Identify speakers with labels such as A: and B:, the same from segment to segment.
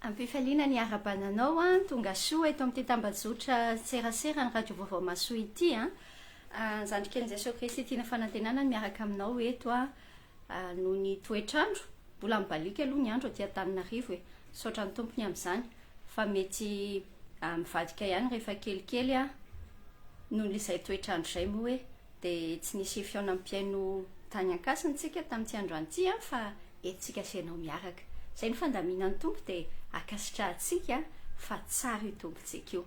A: Am-pifaliana ny hiarahabana anao an, tonga soa eto amin'ity tambajotra serasera ny Radio Vaovao Mahasoa ity an. Ny zandrikelin'i Jesoa Kristy tiana fanantenana no miaraka aminao eto an. Noho ny toetr'andro, mbola mibaliaka aloha ny andro aty Antananarivo e. Misaotra ny Tompo ny amin'izany fa mety mivadika ihany rehefa kelikely an. Noho izay toetr'andro izay moa hoe dia tsy nisy fihaonam-pihaino tany Ankasina isika tamin'ity androany ity an fa eto tsika sy ianao miaraka. Izay no fandaminan'ny Tompo dia ankasitrahantsika fa tsara io Tompontsika io.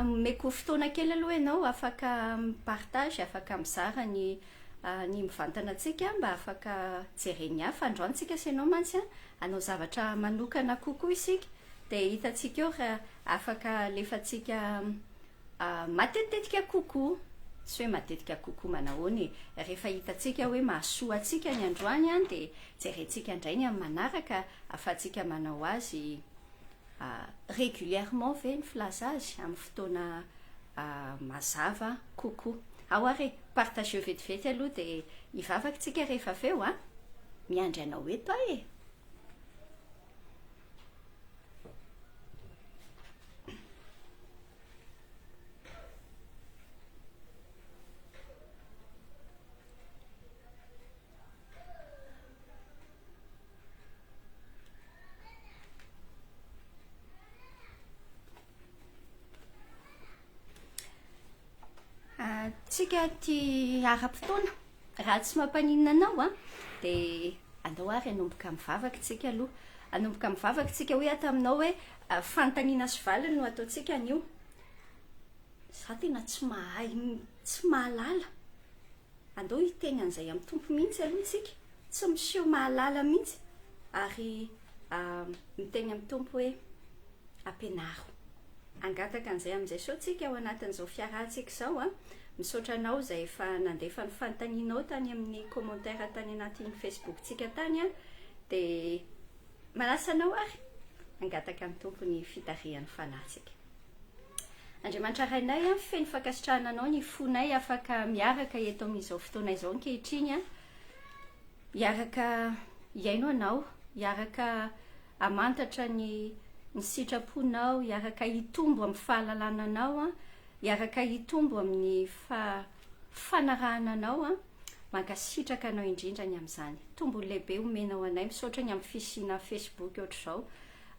A: Omeko fotoana kely aloha ianao afaka mi-partage, afaka mizara ny ny mivantana antsika mba afaka jeren'ny hafa. Androany tsika sy ianao mantsy an, hanao zavatra manokana kokoa isika dia hitantsika eo raha afaka alefantsika Matetitetika kokoa, tsy hoe matetika kokoa manahoana e, rehefa hitantsika hoe mahasoa antsika ny androany an, dia jerentsika indray ny amin'ny manaraka ahafahantsika manao azy régulièrement ve ny filaza azy, amin'ny fotoana mazava kokoa. Ao ary e, partageo vetivety aloha dia hivavaka isika rehefa avy eo an! Miandry anao eto aho e! Tsika aty ara-potoana, raha tsy mampaninona anao an, dia andao ary hanomboka mivavaka tsika aloha. Hanomboka mivavaka tsika, hoy aho taminao hoe fanontaniana sy valiny no ataontsika anio. Za tena tsy mahay, tsy mahalala. Andao hiteny an'izay amin'ny Tompo mihitsy aloha tsika. Tsy miseho mahalala mihitsy ary miteny amin'ny Tompo hoe ampianaro. Hangataka an'izay amin'izay sao tsika ao anatin'izao fiarahantsika izao an. Misaotra anao izay efa nandefa ny fanontanianao tany amin'ny commentaire tany anatin'ny Facebook-tsika tany an. Dia manasa anao ary hangataka ny Tompo ny fitarihan'ny fanahintsika. Andriamanitra Rainay an, feno fankasitrahana anao ny fonay afaka miaraka eto amin'izao fotoana izao ankehitriny an. Hiaraka hihaino anao, hiaraka hamantatra ny ny sitraponao, hiaraka hitombo amin'ny fahalalana anao an, hiaraka hitombo amin'ny fa fanarahana anao an. Mankasitraka anao indrindra ny amin'izany. Tombony lehibe omenao anay. Misaotra ny amin'ny fisiana Facebook ohatr'izao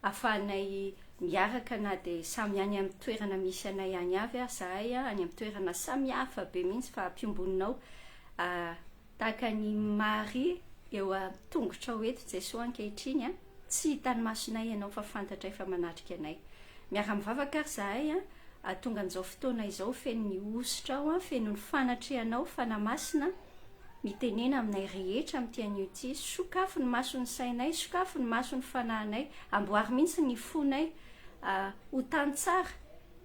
A: ahafahanay miaraka na dia samy any amin'ny toerana misy anay any avy ary zahay any amin'ny toerana samihafa be mihitsy fa ampionboninao tahaka an'i Maria eo an-tongotrao eto Jesoa ankehitriny a, tsy hitan'ny masonay ianao fa fantatray fa manatrika anay. Miara-mivavaka ary zahay a, hahatonga an'izao fotoana izao feno ny hosotrao a, feno ny fanatrehanao, Fanahy Masina, mitenena aminay rehetra amin'ity anio ity, sokafy ny mason'ny sainay, sokafy ny mason'ny fanahinay, amboary mihitsy ny fonay ho tany tsara,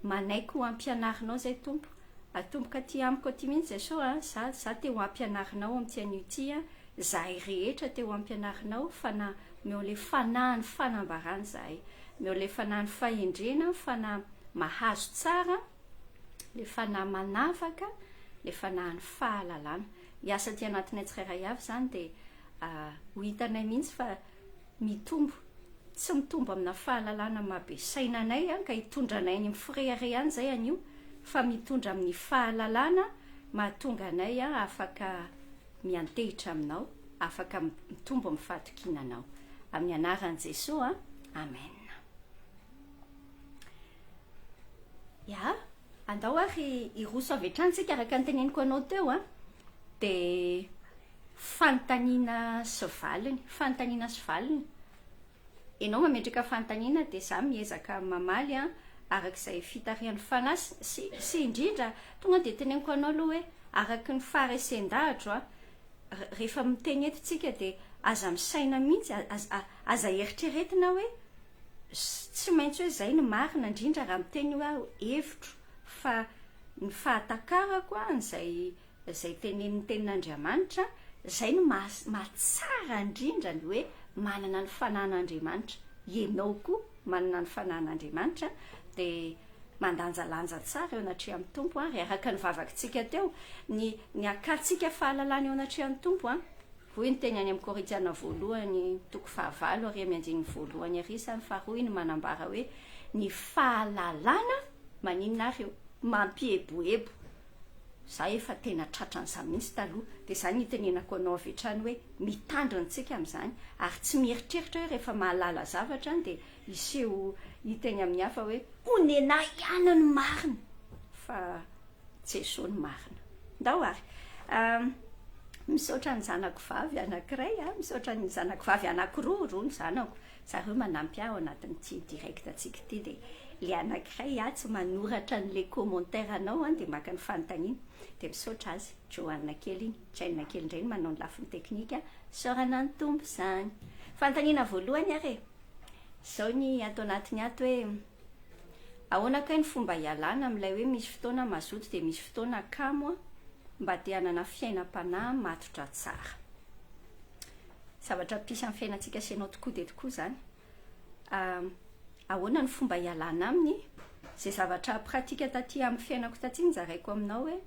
A: manaiky ho ampianarinao izay Tompo, Atomboka aty amiko aty mihitsy Jeso a, za za te ho ampianarinao amin'ity anio ity a, zahay rehetra te ho ampianarinao fa na omeo le fanahin'ny fanambarana zahay, omeo le fanahin'ny fahendrena, fanahy mahazo tsara, le fanahy manavaka, le fanahin'ny fahalalana. Hiasa aty anatinay tsirairay avy izany dia ho hitanay mihitsy fa mitombo, tsy mitombo amina fahalalana maha be saina anay ka hitondra anay any amin'ny firehareha any izay anio fa mitondra amin'ny fahalalana mahatonga anay afaka miantehitra aminao, afaka mitombo amin'ny fahatokiana anao. Amin'ny anaran'i Jesoa, Amen. Ya, andao ary hiroso avy hatrany tsika araka ny teneniko anao teo an, dia fanontaniana sy valiny, fanontaniana sy valiny. Ianao mametraka fanontaniana dia za miezaka mamaly an, araka izay fitarihan'ny fanahy sy sy indrindra tonga dia teneniko anao aloha hoe araka ny faharesen-dahatro an, rehefa miteny eto tsika dia aza misaina mihitsy, aza aza eritreretina hoe tsy maintsy hoe zay no marina indrindra raha miteny hoe aho hevitro fa ny fahatakarako an'izay izay tenenin'ny tenin'Andriamanitra zay no maha mahatsara indrindra ny hoe manana ny fanahin'Andriamanitra ianao koa manana ny fanahin'Andriamanitra dia mandanjalanja tsara eo anatrehan'ny Tompo ary araka ny vavakitsika teo ny ny hakantsika fahalalana eo anatrehan'ny Tompo an. Hoy ny teny any amin'ny Korintiana voalohany toko fahavalo ary amin'ny andininy voalohany ary sa ny faharoa iny manambara hoe ny fahalalana maninona ary io? Mampieboebo. Za efa tena tratran'izany mihitsy taloha. Dia izany itenenako anao avy hatrany hoe mitandrina tsika amin'izany ary tsy mieritreritra hoe rehefa mahalala zavatra dia hiseho hiteny amin'ny hafa hoe onena ihany ny marina fa Jesoa no marina. Ndao ary. Misaotra ny zanako vavy anankiray a, misaotra ny zanako vavy anankiroa, roa ny zanako, zareo manampy ahy ao anatin'ity direct antsika ity dia le anankiray atsy manoratra an'le commentaire anao an dia maka ny fanontaniana dia misaotra azy, Johanna kely iny, Jane kely indray no manao ny lafiny teknika, isaorana ny Tompo izany. Fanontaniana voalohany ary e, izao ny ato anatiny ato hoe. Ahoana kay ny fomba hialana amin'ilay hoe misy fotoana mazoto dia misy fotoana kamo a, mba te hanana fiainam-panahy matotra tsara. Zavatra mpisy amin'ny fiainantsika sy ianao tokoa dia tokoa izany. Ahoana ny fomba hialana aminy? Izay zavatra pratique taty amin'ny fiainako taty no zaraiko aminao hoe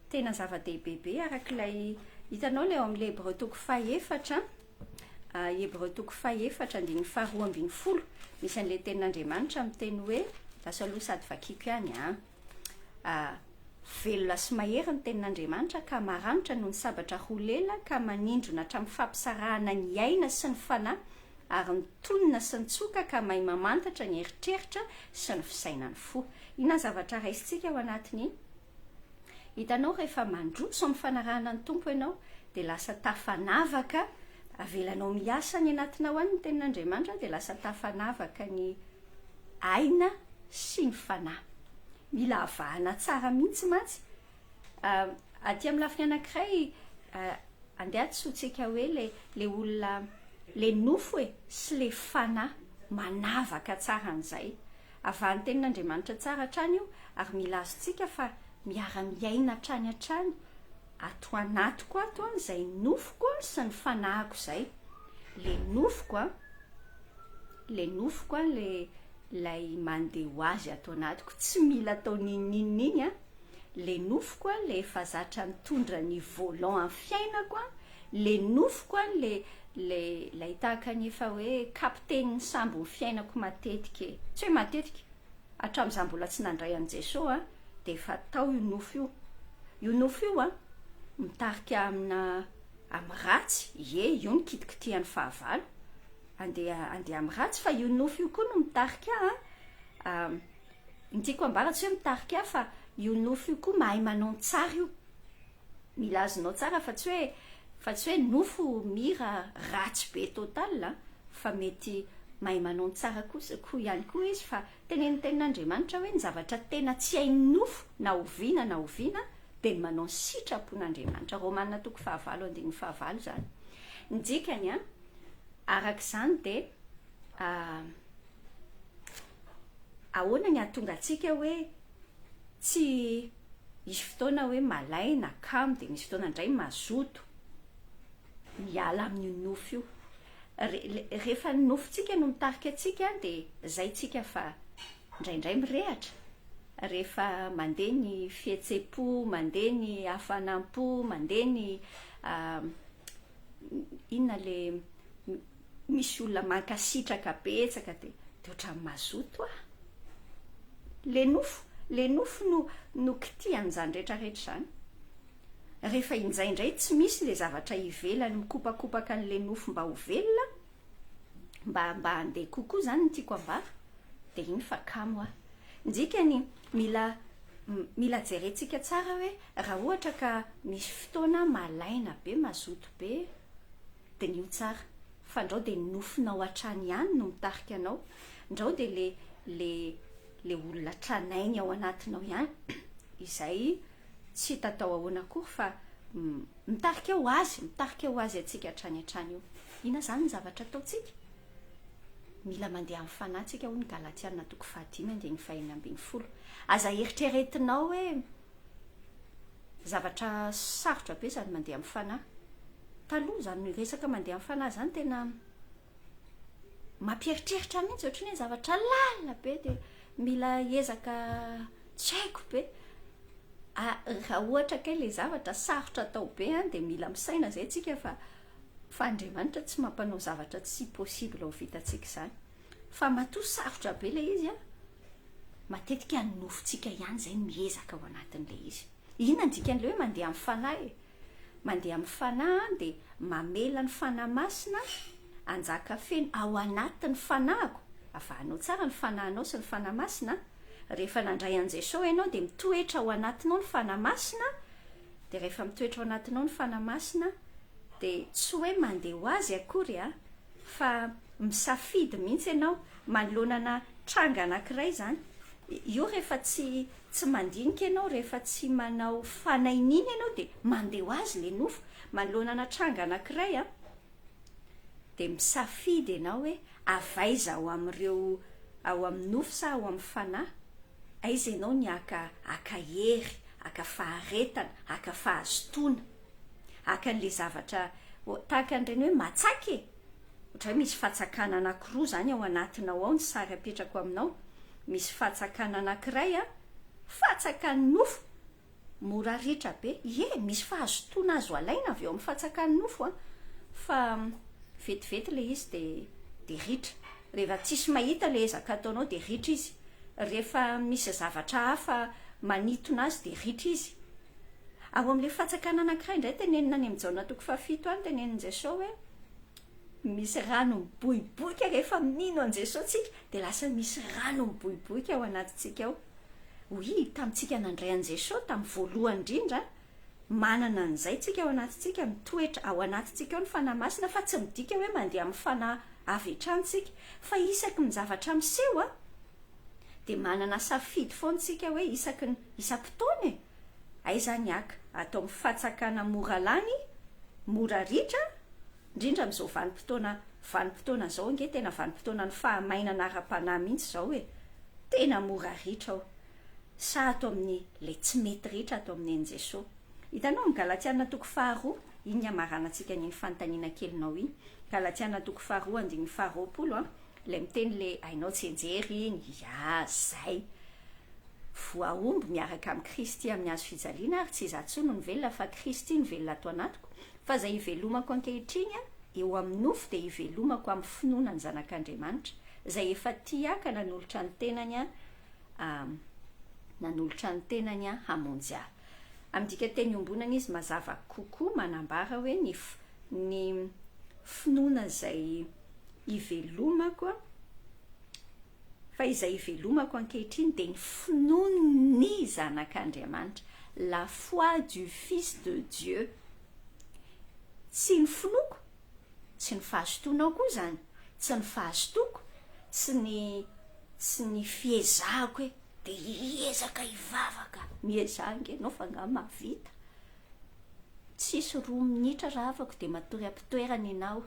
A: tena zava-dehibe be arak'ilay hitanao ilay ao amin'ilay Hebreo toko fahefatra Hebreo toko fahefatra andininy faharoa ambin'ny folo, misy an'ilay tenin'Andriamanitra miteny hoe, lasa aloha sady vakiko ihany an, velona sy mahery ny tenin'Andriamanitra ka maranitra noho ny sabatra roa lela ka manindrona hatramin'ny fampisarahana ny aina sy ny fanahy ary ny tonona sy ny tsoka ka mahay mamantatra ny eritreritra sy ny fisainan'ny fo. Inona ny zavatra raisintsika ao anatin'iny? Hitanao rehefa mandroso amin'ny fanarahana ny Tompo ianao dia lasa tafanavaka, avelanao miasa any anatinao any ny tenin'Andriamanitra dia lasa tafanavaka ny aina sy ny fanahy. Mila avahana tsara mihitsy mantsy. Aty amin'ny lafiny anankiray andeha antsointsika hoe le le olona le nofo e sy le fanahy manavaka tsara an'izay. Avahan'ny Tenin'Andriamanitra tsara hatrany io ary mila azontsika fa miara-miaina hatrany hatrany ato anatiko ato an izay nofoko an sy ny fanahiko izay. Le nofoko an, le nofoko an le ilay mandeha ho azy ato anatiko tsy mila atao n'inon'inona iny an, le nofoko an le efa zatra nitondra ny volant amin'ny fiainako an, Le nofoko an le le lay tahaka ny efa hoe kapitenin'ny sambon'ny fiainako matetika e! Tsy hoe matetika, hatramin'izaho mbola tsy nandray an'i Jeso an, dia efa tao io nofo io. Io nofo io an, mitarika amina amin'ny ratsy, ie, io no kitikitihan'ny fahavalo, andeha andeha amin'ny ratsy, fa io nofo io koa no mitarika ahy an, ny tiako ambara tsy hoe mitarika ahy fa io nofo io koa mahay manao ny tsara io. Mila azonao tsara fa tsy hoe fa tsy hoe nofo mira ratsy be total an, fa mety mahay manao ny tsara kosa koa ihany koa izy fa tenenin'ny tenin'Andriamanitra hoe ny zavatra tena tsy hain'ny nofo na oviana na oviana dia ny manao ny sitrapon'Andriamanitra, Romana toko fahavalo andininy fahavalo izany. Ny dikany an, araka izany dia ahoana ny hahatonga antsika hoe Tsy hisy fotoana hoe malaina, kamo, dia misy fotoana indray mazoto miala amin'io nofo io. Rehefa ny nofontsika no mitarika antsika dia zay tsika fa indraindray mirehatra. Rehefa mandeha ny fihetsem-po, mandeha ny hafanam-po, mandeha ny inona le misy olona mankasitraka betsaka dia dia ohatran'ny mazoto aho. Le nofo, le nofo no no kitihan'izany rehetra rehetra izany. Rehefa injaindray tsy misy le zavatra ivelany mikopakopaka an'le nofo mba ho velona, mba mba handeha kokoa izany no tiako ambara, dia iny fa kamo aho. Ny dikany mila mila jerentsika tsara hoe raha ohatra ka misy fotoana malaina be, mazoto be, Diniho tsara fa ndrao dia ny nofinao hatrany ihany no mitarika anao, ndrao dia le le le olona tranainy ao anatinao ihany izay tsy hita atao ahoana akory fa mitarika ho azy, mitarika ho azy antsika hatrany hatrany io. Inona izany ny zavatra ataontsika? Mila mandeha amin'ny fanahy tsika hoy ny Galatiana toko fahadimy andininy fahenina ambin'ny folo. Aza eritreretinao hoe Zavatra sarotra be izany mandeha amin'ny fanahy. Taloha izany resaka mandeha amin'ny fanahy izany tena mampieritreritra mihitsy, ohatran'ny hoe zavatra lalina be dia mila ezaka tsy haiko be. Raha ohatra kay ilay zavatra sarotra atao be an, dia mila misaina izay tsika fa. Fa Andriamanitra tsy mampanao zavatra tsy possible ho vitantsika izany. Fa matoa sarotra be ilay izy an, matetika ny nofontsika ihany izay no miezaka ao anatin'ilay izy. Inona ny dikan'ilay hoe mandeha amin'ny fanahy e? Mandeha amin'ny fanahy an dia mamela ny Fanahy Masina hanjaka feno ao anatin'ny fanahiko. Avahanao tsara ny fanahinao sy ny Fanahy Masina an. Rehefa nandray an'i Jesosy ianao dia mitoetra ao anatinao ny Fanahy Masina, dia rehefa mitoetra ao anatinao ny Fanahy Masina dia tsy hoe mandeha ho azy akory an, fa misafidy mihitsy ianao manoloana ana tranga anankiray izany. Io rehefa tsy tsy mandinika ianao, rehefa tsy manao fanainiana ianao dia mandeha ho azy ilay nofo. Manoloana ana tranga anankiray an, dia misafidy ianao hoe avy aiza ao amin'ireo ao amin'ny nofo sa ao amin'ny fanahy? Aiza ianao ny haka haka hery, haka faharetana, haka fahazotoana, haka an'ilay zavatra tahaka an'ireny hoe matsaka e! Ohatra hoe misy fatsakana anankiroa izany ao anatinao ao ny sary apetrako aminao, misy fatsakana anankiray an, fatsakan'ny nofo, Mora ritra be. Ie, misy fahazotoana azo alaina avy eo amin'ny fatsakan'ny nofo an! Fa vetivety ilay izy dia dia ritra. Rehefa tsisy mahita ilay ezaka ataonao dia ritra izy. Rehefa misy zavatra hafa manitona azy dia ritra izy. Ao amin'ilay fatsakana anankiray indray tenenina any amin'ny Jaona toko fahafito any, tenenin'i Jesosy hoe, misy rano miboiboika rehefa mino an'i Jesosy tsika dia lasa misy rano miboiboika ao anatintsika ao. Oui, tamintsika nandray an'i Jesosy tamin'ny voalohany indrindra, manana an'izay tsika ao anatintsika, mitoetra ao anatintsika ao ny Fanahy Masina fa tsy midika hoe mandeha amin'ny Fanahy avy hatrany tsika fa isaky ny zavatra miseho a, dia manana safidy foana tsika hoe isaky ny isam-potoana e, aiza ny haka, ato amin'ny fatsakana mora lany, mora ritra, Indrindra amin'izao vanim-potoana vanim-potoana izao ange tena vanim-potoanan'ny fahamainana ara-panahy mihitsy izao e! Tena mora ritra ao. Sa ato amin'ny ilay tsy mety ritra ato amin'ny Nen'i Jesoa. Hitanao amin'ny Galatiana toko faharoa, iny ny hamaranantsika an'iny fanontaniana kelinao iny. Galatiana toko faharoa andininy faharoapolo an, ilay miteny ilay hainao tsianjery iny, ya, zay. Voahombo miaraka amin'i Kristy amin'ny hazo fijaliana ary tsy izaho intsony no mivelona fa Kristy no velona ato anatiko. Fa izay ivelomako ankehitriny eo amin'ny nofo dia ivelomako amin'ny finoana ny Zanak'Andriamanitra, izay efa tia ahy ka nanolotra ny tenany nanolotra ny tenany hamonjy ahy. Amin'ny dikanteny iombonana izy mazava kokoa manambara hoe ny ny finoana izay ivelomako Fa izay ivelomako ankehitriny dia ny finoan'ny Zanak'Andriamanitra, la foi du Fils de Dieu. Tsy ny finoako, tsy ny fahazotoanao koa izany, tsy ny fahazotoako, tsy ny tsy ny fiezahako hoe dia hiezaka hivavaka, miezaha ange ianao fa angaha mahavita. Tsisy roa minitra rahavako dia matory am-pitoerana ianao.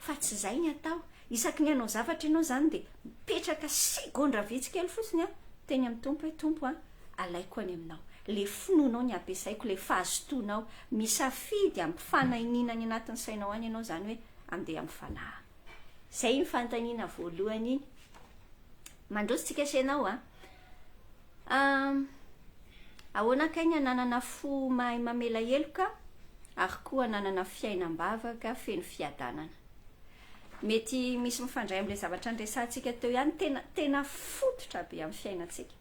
A: Fa tsy izay ny atao. Isaky ny hanao zavatra ianao izany dia mipetraka segondra vitsy kely fotsiny an, miteny amin'ny Tompo hoe, Tompo an, alaiko any aminao. Ilay finoanao ny ampiasaiko, ilay fahazotoanao. Misafidy amin'ny fanainiana any anatin'ny sainao any ianao izany hoe andeha amin'ny fanahy. Izay iny fanontaniana voalohany iny. Mandroso tsika sy ianao an. Ahoana kay ny hananana fo mahay mamela heloka ary koa hananana fiainam-bavaka feno fiadanana? Mety misy mifandray amin'ilay zavatra niresahantsika teo ihany, tena tena fototra be amin'ny fiainantsika.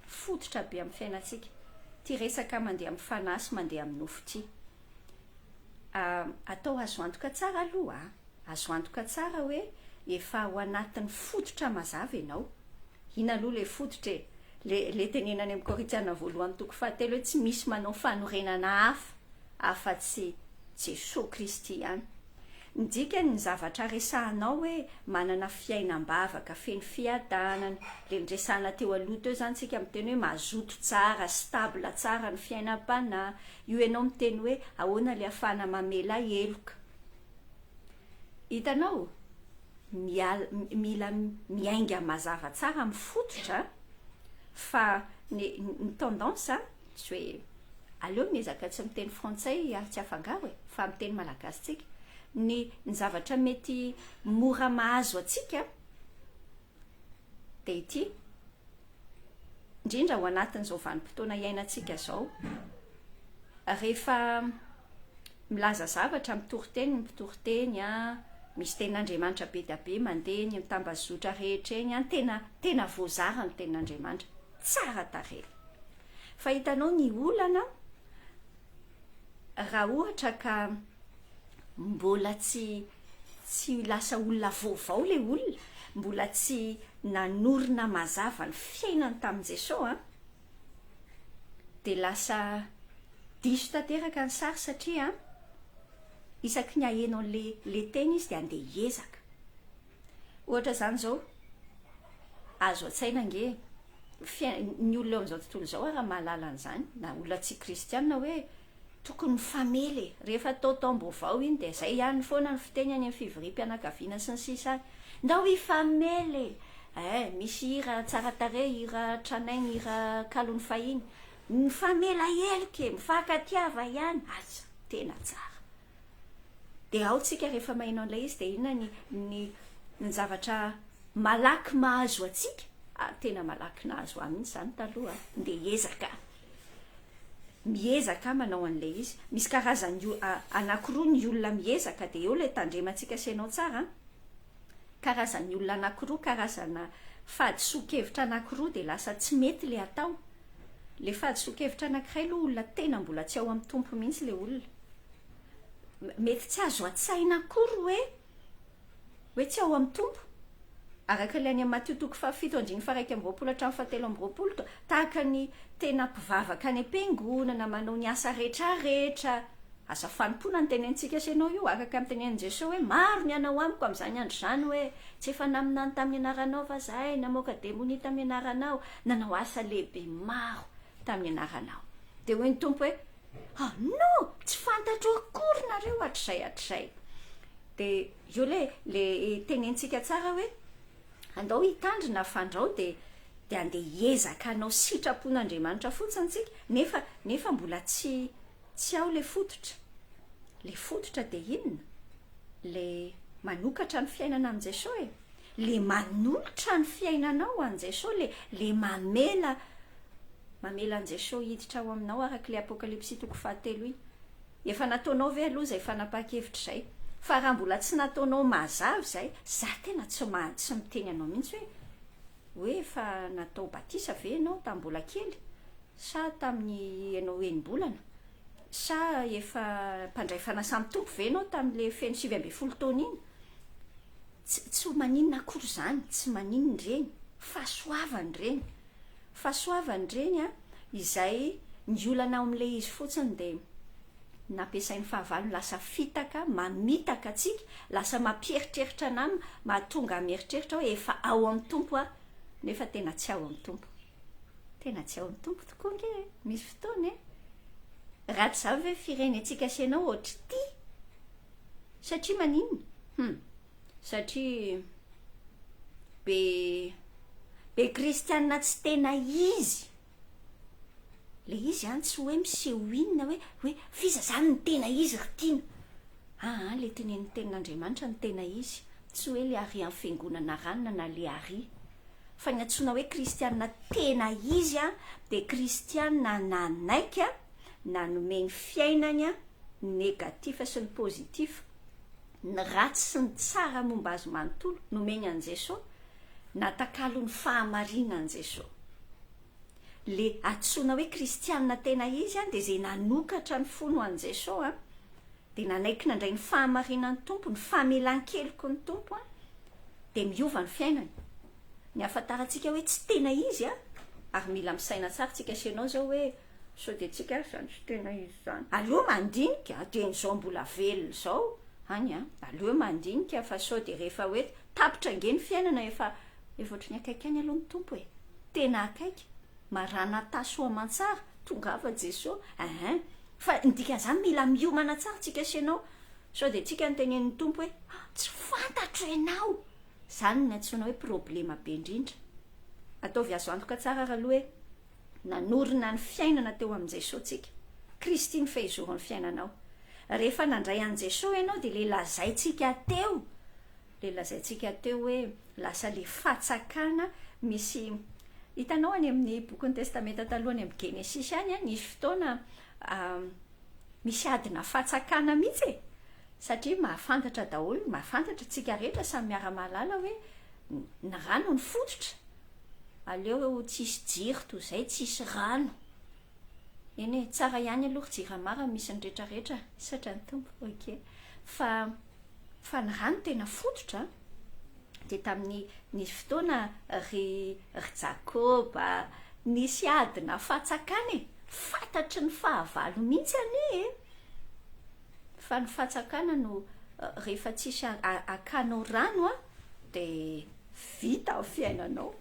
A: Fototra be amin'ny fiainantsika ity resaka mandeha amin'ny fanahy sy mandeha amin'ny nofo ity. Atao azo antoka tsara aloha, azo antoka tsara hoe efa ao anatin'ny fototra mazava ianao. Ina aloha le fototra e? Le le tenenina any amin'ny Korintiana voalohany toko fahatelo hoe tsy misy manao fanorenana hafa afa-tsy Jesoa Kristy ihany. Ny dikany ny zavatra resahanao hoe manana fiainam-bavaka feno fiadanana, le niresahana teo aloha teo zany tsika miteny hoe mazoto tsara, stable tsara ny fiainam-panahy, io ianao miteny hoe ahoana le afahana mamela heloka. Hitanao? Miala, mila miainga mazava tsara amin'ny fototra fa ny ny tendance tsy hoe aleo miezaka tsy miteny frantsay ary tsy afangaro e, fa miteny malagasy tsika, ny ny zavatra mety mora mahazo antsika dia ity, indrindra ao anatin'izao vanim-potoana iainantsika izao, rehefa. Milaza zavatra, mitory teny ny mpitory teny an, misy tenin'Andriamanitra be dia be mandeha eny amin'ny tambazotra rehetra eny an, tena tena voazara ny tenin'Andriamanitra. Tsara tarehy. Fa hitanao ny olana raha ohatra ka mbola tsy tsy lasa olona vaovao le olona, mbola tsy nanorina mazava ny fiainany tamin'i Jesoa an, dia lasa diso tanteraka ny sary satria isaky ny haheno an'le le teny izy dia andeha hiezaka. Ohatra izany izao, azo an-tsaina ange fiai- ny olona eo amin'izao tontolo izao ary mahalala an'izany, na olona tsy kristiana hoe tokony mifamely e! Rehefa atao taom-baovao iny dia izay ihany foana ny fiteny any amin'ny fivoriam-pianakaviana sy ny sisa any, ndao hifamely e! Eh, misy hira tsara tarehy, hira tranainy, hira kalon'ny fahiny, mifamela heloka e, mifankatiava ihany, aza, tena tsara. Dia ao tsika rehefa maheno an'ilay izy dia inona ny ny ny zavatra malaky mahazo antsika? Ah, tena malaky nahazo ahy mihitsy izany taloha, ndeha hiezaka aho. Miezaka aho manao an'ilay izy. Misy karazany anankiroa ny olona miezaka dia eo ilay tandremantsika sy ianao tsara an. Karazan'ny olona anankiroa, karazana fahadisoan-kevitra anankiroa dia lasa tsy mety ilay atao. Ilay fahadisoan-kevitra anankiray aloha olona tena mbola tsy ao amin'ny Tompo mihitsy ilay olona. Mety tsy azo an-tsaina akory hoe hoe tsy ao amin'ny Tompo. Araka ilay any amin'ny Matio toko fahafito andininy faha-21 hatramin'ny fahatelo-amby-roapolo, tahaka ny tena mpivavaka any am-piangonana, manao ny asa rehetrarehetra, asa fanompoana no tenenintsika sy ianao io, araka ny tenenin'i Jesoa hoe, maro ny hanao amiko amin'izany andro izany hoe, tsy efa naminany tamin'ny anaranao va izahay, namoaka demonia tamin'ny anaranao, nanao asa lehibe maro tamin'ny anaranao. Dia hoy ny Tompo hoe, Ah non! Tsy fantatro akory nareo hatrizay hatrizay. Dia eo le le tenentsika tsara hoe andao hitandrina fandrao dia dia andeha hiezaka hanao sitrapon'Andriamanitra fotsiny tsika nefa nefa mbola tsy tsy ao le fototra. Le fototra dia inona? Le manokatra ny fiainana amin'i Jesoa e! Le manolotra ny fiainanao ho an'i Jesoa, le le mamela mamela an'i Jesoa hiditra ao aminao araka ilay Apokalypsy toko fahatelo iny. Efa nataonao ve aloha izay fanapahan-kevitra izay? Fa raha mbola tsy nataonao mazava izay, za tena tsy ma tsy miteny anao mihitsy hoe hoe efa natao batisa ve ianao tamin'ny mbola kely sa tamin'ny ianao enim-bolana sa efa mpandray fanasan'ny Tompo ve ianao tamin'le feno 19 taona iny? Tsy tsy ho maninona akory izany, tsy maninona ireny, fahasoavana ireny. Fahasoavana ireny an, izay ny olana ao amin'ilay izy fotsiny dia nampiasain'ny fahavalony lasa fitaka, mamitaka antsika, lasa mampieritreritra anà, mahatonga ahy mieritreritra hoe efa ao amin'ny Tompo aho, nefa tena tsy ao amin'ny Tompo. Tena tsy ao amin'ny Tompo tokoa ange e, misy fotoana e. Raha tsy izany ve firenentsika sy ianao ohatr'ity? Satria maninona? Hum. Satria be be kristianina tsy tena izy. Le izy an tsy hoe miseho inona hoe hoe f'iza zany no tena izy ry tiana. Aa le tenenin'ny tenin'Andriamanitra no tena izy, tsy hoe le ary amin'ny fiangonana ranona na le ary. Fa ny antsoina hoe kristianina tena izy an dia kristianina nanaiky nanome ny fiainany an, ny negatif sy ny positif, ny ratsy sy ny tsara momba azy manontolo nomeny an'i Jesoa, natakalo ny fahamarinan'i Jesoa. Le antsoina hoe kristianina tena izy an, dia izay nanokatra ny fony ho an'i Jesoa an, dia nanaiky nandray ny fahamarinan'ny Tompo, ny famelan-keloky ny Tompo an, dia miova ny fiainany. Ny ahafantarantsika hoe tsy tena izy an, ary mila misaina tsara tsika sy ianao izao hoe, Sao dia tsika ary zany tsy tena izy zany. Aleo mandinika dieny izao mbola velona izao any an! Aleo mandinika fa sao dia rehefa hoe tapitra ange ny fiainana efa efa ohatry ny akaiky any aloha ny Tompo e! Tena akaiky! Maranatha soa aman-tsara, tongava Jeso eeh! Fa ny dikan'izany mila miomana tsara tsika sy ianao sao dia tsika no tenenin'ny Tompo hoe tsy fantatro ianao! Zany no antsoina hoe problema be indrindra. Ataovy azo antoka tsara ary aloha hoe Nanorina ny fiainana teo amin'i Jesoa tsika. Kristy ny fehizoron'ny fiainanao. Rehefa nandray an'i Jesoa ianao dia le lazaintsika teo, le lazaintsika teo hoe lasa le fatsakana misy, hitanao any amin'ny bokin'ny testamenta taloha any amin'ny Genesisy any, nisy fotoana. Misy adina fatsakana mihitsy e! Satria mahafantatra daholo, mahafantatra tsika rehetra samy miara-mahalala hoe ny rano no fototra. Aleo tsisy jiro toy izay tsisy rano. Eny e, tsara ihany aloha ry Jirama raha misy ny retraretra, misaotra ny Tompo, ok. Fa fa ny rano tena fototra an! Dia tamin'ny nisy fotoana ry ry Jakoba, nisy adina fatsakana e! Fantatry ny fahavalo mihitsy anie e! Fa ny fatsakana no rehefa tsisy akanao rano an, dia vita ny fiainanao.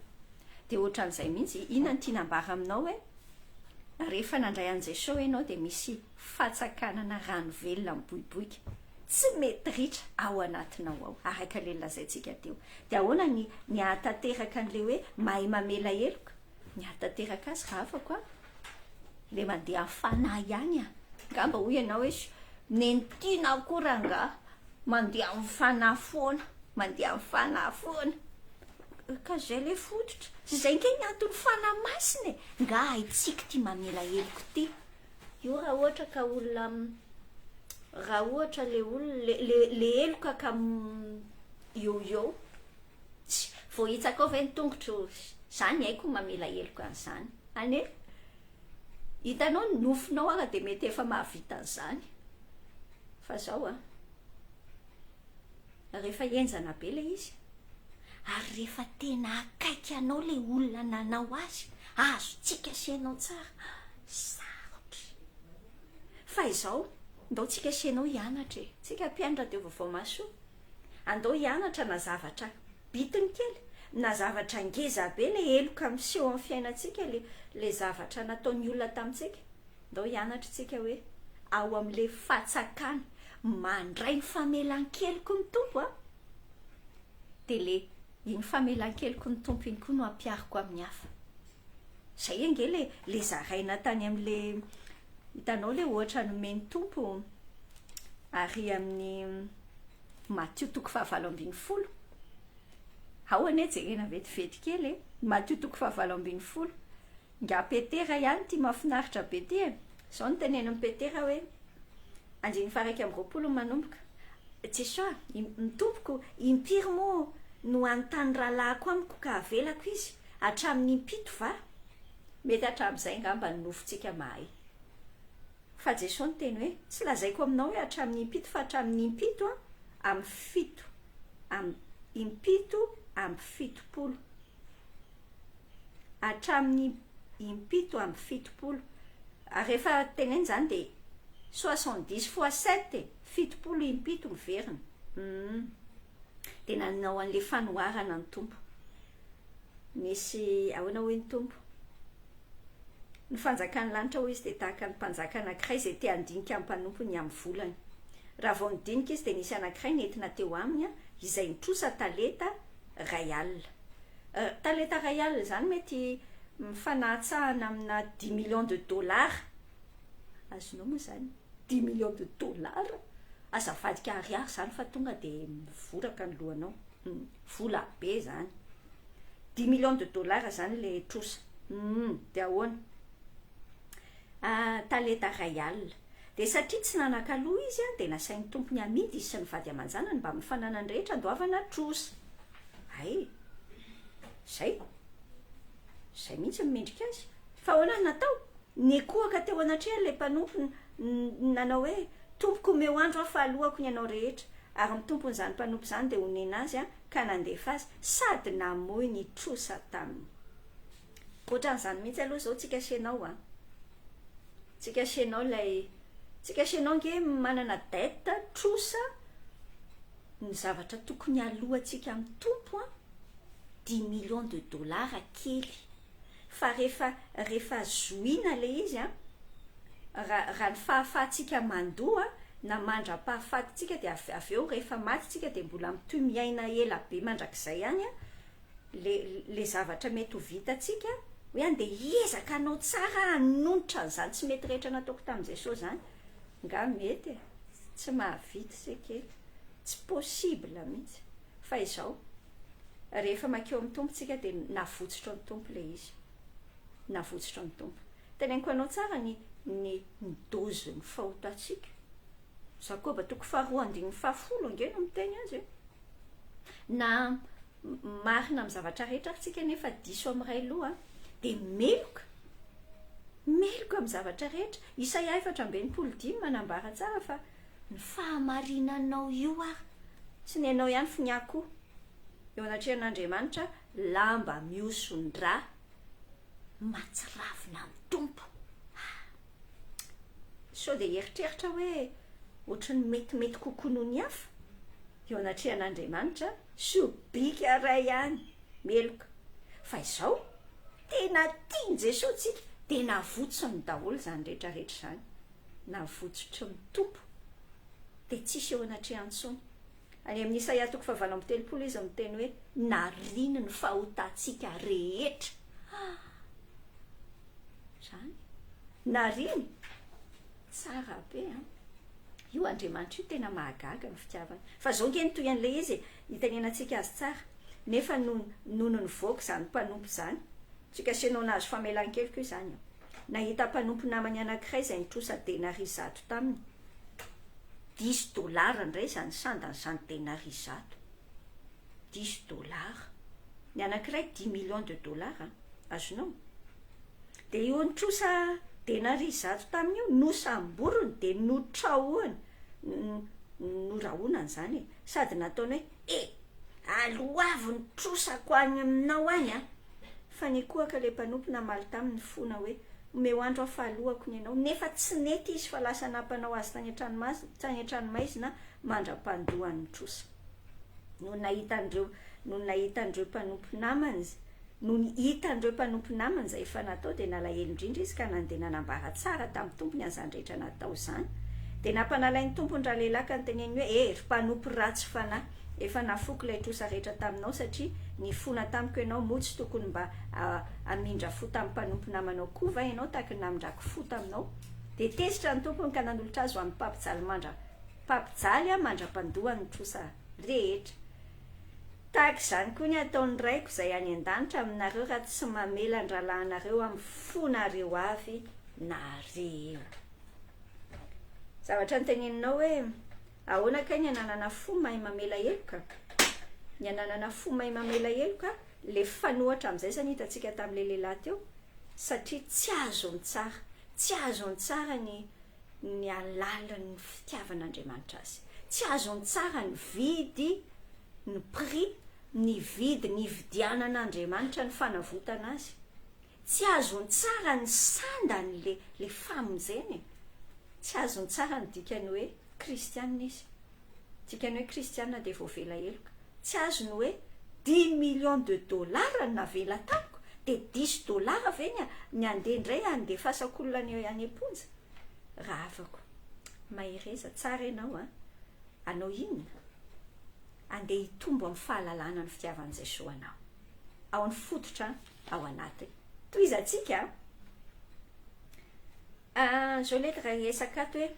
A: Dia ohatran'izay mihitsy, inona no tiana ambara aminao hoe rehefa nandray an'i Jesosy ianao dia misy fatsakanana rano velona miboiboika, tsy mety ritra ao anatinao ao, araka ilay nolazaintsika teo. Dia ahoana ny ny hahatanteraka an'ilay hoe mahay mamela heloka? Ny hahatanteraka azy rahavako a, ilay mandeha amin'ny fanahy ihany a. Angamba hoy ianao hoe nentina koa rangahy, mandeha amin'ny fanahy foana, mandeha amin'ny fanahy foana. Ka zay le fototra. Zay nge ny antony fanahy masina e! Nga haintsika ity mamela heloka ity. Io raha ohatra ka olona raha ohatra le olona le le le heloka ka eo eo tsy voahitsakao ve ny tongotro zany haiko ny mamela heloka an'izany anie hitanao ny nofinao ara de mety efa mahavita an'izany fa zao an Rehefa henjana be ilay izy, ary rehefa tena akaiky anao ilay olona nanao azy, azontsika sy ianao tsara, sarotra. Fa izao, ndao tsika sy ianao hianatra e. Tsika mpihaino radio vaovao mahasoa, andao hianatra na zavatra bitiny kely, na zavatra ngeza be ilay heloka miseho amin'ny fiainantsika, ilay zavatra nataon'ny olona tamintsika. Ndao hianatra tsika hoe ao amin'ilay fatsakana mandray ny famelan-keloky ny Tompo a, dia le iny famelan-keloky ny Tompo iny koa no ampihariko amin'ny hafa. Zay ange le le zaraina tany amin'le hitanao le ohatra nomen'ny Tompo ary amin'ny Matio toko fahavalo 18. Ao anie jerena vetivety kely e. Matio toko fahavalo 18. Nga Petera ihany ity mahafinaritra be ity e! Izao no tenenin'i Petera hoe, andininy faha 21 no manomboka, Jesoa, ny Tompoko, impiry moa no hanontany rahalahiko amiko ka havelako izy? Hatramin'ny impito va? Mety hatramin'izay angamba ny nofontsika mahay. Fa Jesoa niteny hoe, Tsy lazaiko aminao hoe hatramin'ny impito fa hatramin'ny impito amin'ny fito, amin'ny impito amby 70. Hatramin'ny impito 70. Ary rehefa teneno izany dia 70 fois sept e, 70 impito miverina. Humm. Dia nanao an'ilay fanoharana ny Tompo. Nisy, ahoana hoy ny Tompo? Ny fanjakan'ny lanitra hoy izy dia tahaka ny mpanjaka anankiray izay te handinika ny mpanompony amin'ny volany. Raha vao nidinika izy dia nisy anankiray nentina teo aminy izay nitrosa talenta 1000. Talenta 1000 izany mety mifanahatsahana amina dix millions de dollars. Azonao moa izany? Dix millions de dollars? Aza avadika ariary izany fa tonga dia mivoraka ny lohanao. Vola be izany. Dix millions de dollars izany ilay trosa. Dia ahoana? Talenta 1000. Dia satria tsy nanan-kaloa izy, dia nasain'ny tompony hamidy izy sy ny vady aman-janany mbamin'ny fananany rehetra handoavana trosa. Hay! Izay! Izay mihitsy no mendrika azy. Fa ahoana no natao? Nikohaka teo anatrehany ilay mpanompo nanao hoe, Tompoko, omeo andro aho fa aloako ny anao rehetra. Ary ny tompon'izany mpanompo izany dia onena azy ka nandefa azy sady namoy ny trosa taminy. Ohatran'izany mihitsy aloha izao tsika sy ianao an! Tsika sy ianao ilay, tsika sy ianao ange manana dette, trosa, ny zavatra tokony aloantsika amin'ny Tompo an, dix millions de dollars kely. Fa rehefa, rehefa zohiana ilay izy an, raha, raha ny fahafahantsika mandoa na mandra-pahafatintsika dia avy, avy eo rehefa maty tsika dia mbola mitohy miaina ela be mandrakizay ihany an, le le zavatra mety ho vitantsika hoe andeha hiezaka hanao tsara hanonitra an'izany tsy mety rehetra nataoko tamin'i Jesosy izany, nga mety e? Tsy mahavita isika e! Tsy possible mihitsy. Fa izao, rehefa mankeo amin'ny Tompo tsika dia navotsotro ny Tompo le izy. Navotsotro ny Tompo. Teneniko anao tsara ny ny ny dose-n'ny fahotantsika. Jakoba toko faharoa andininy fahafolo ange no miteny azy e. Na marina amin'ny zavatra rehetra ary tsika nefa diso amin'ny iray loha dia meloka. Meloka amin'ny zavatra rehetra. Isaia 64 dimy manambara tsara fa ny fahamarinanao io ary tsy ny anao ihany fa ny ahy koa eo anatrehan'Andriamanitra lamba mihoson-drà matsiravina amin'ny Tompo. Ah! Sao dia hieritreritra hoe ohatry ny metimety kokoa noho ny hafa eo anatrehan'Andriamanitra, sobika iray ihany, meloka. Fa izao, tena tian'i Jesoa tsika, dia navotsony daholo izany rehetra rehetra izany. Navotsotry ny Tompo, dia tsisy eo anatrehany intsony. Any amin'ny Isaia toko fahavalo amby telopolo izy miteny hoe, Nariny ny fahotantsika rehetra. Ah! Izany. Nariny. Tsara be an! Io Andriamanitra io tena mahagaga ny fitiavany. Fa izao nge ny tohin'ilay izy e, hitenenantsika azy tsara. Nefa nony nony nivoaka izany mpanompo izany, tsika sy ianao nahazo famelan-keloka io izany an. Nahita mpanompo namany anankiray izay nitrosa denaria zato taminy. Dix dollars indray izany sandan'izany denaria zato. Dix dollars. Ny anankiray dix millions de dollars an. Azonao? Dia io nitrosa denaria zato taminy io, nosamboriny dia notraohany, norahonany izany e. Sady nataony hoe, e! Aloavy ny trosako any aminao any an! Fa nikohaka ilay mpanompo namaly taminy fona hoe, Omeo andro aho fa aloako ny anao. Nefa tsy nety izy fa lasa nampanao azy tany an-tranomaizina mandra-pandoany ny trosa. Nony nahita an'ireo, nony nahita an'ireo mpanompo namany, nony hitan'ireo mpanompo namany izay efa natao dia nalahelo indrindra izy ka nandeha nanambara tsara tamin'ny tompony an'izany rehetra natao izany. Dia nampanalain'ny tompony ralehilahy ka noteneniny hoe, E, ry mpanompo ratsy fanahy! Efa nafoiko ilay trosa rehetra taminao satria nifona tamiko ianao, moa tsy tokony mba hamindra fo tamin'ny mpanompo namanao koa va ianao tahaka ny namindrako fo taminao? Dia tezitra ny tompony ka nanolotra azy ho amin'ny mpampijaly mandra mpampijaly mandra-pandoany ny trosa rehetra. Tahaka izany koa ny hataon'ny Raiko izay any an-danitra aminareo raha tsy mamela ny rahalahinareo amin'ny fonareo avy nareo. Zavatra noteneninao hoe ahoana kay ny ananana fo mahay mamela heloka? Ny ananana fo mahay mamela heloka, le fanohatra amin'izay zany hitantsika tamin'le lehilahy teo, satria tsy azony tsara, tsy azony tsara ny ny halalin'ny fitiavan'Andriamanitra azy. Tsy azony tsara ny vidy, ny prix, ny vidy nividianan'Andriamanitra ny fanavotana azy. Tsy azony tsara ny sandany le le famonjena e! Tsy azony tsara ny dikany hoe kristianina izy. Dikany hoe kristianina dia voavela heloka. Tsy azony hoe dix millions de dollars no navela tamiko dia dix dollars ve ny ny handeha indray handefasako olona any any am-ponja? Rahavako, mahereza tsara ianao an! Hanao inona? Andeha hitombo amin'ny fahalalana ny fitiavan'i Jesoa anao. Ao ny fototra ao anatiny. Tohizantsika a! Zao lety raha hiresaka ato hoe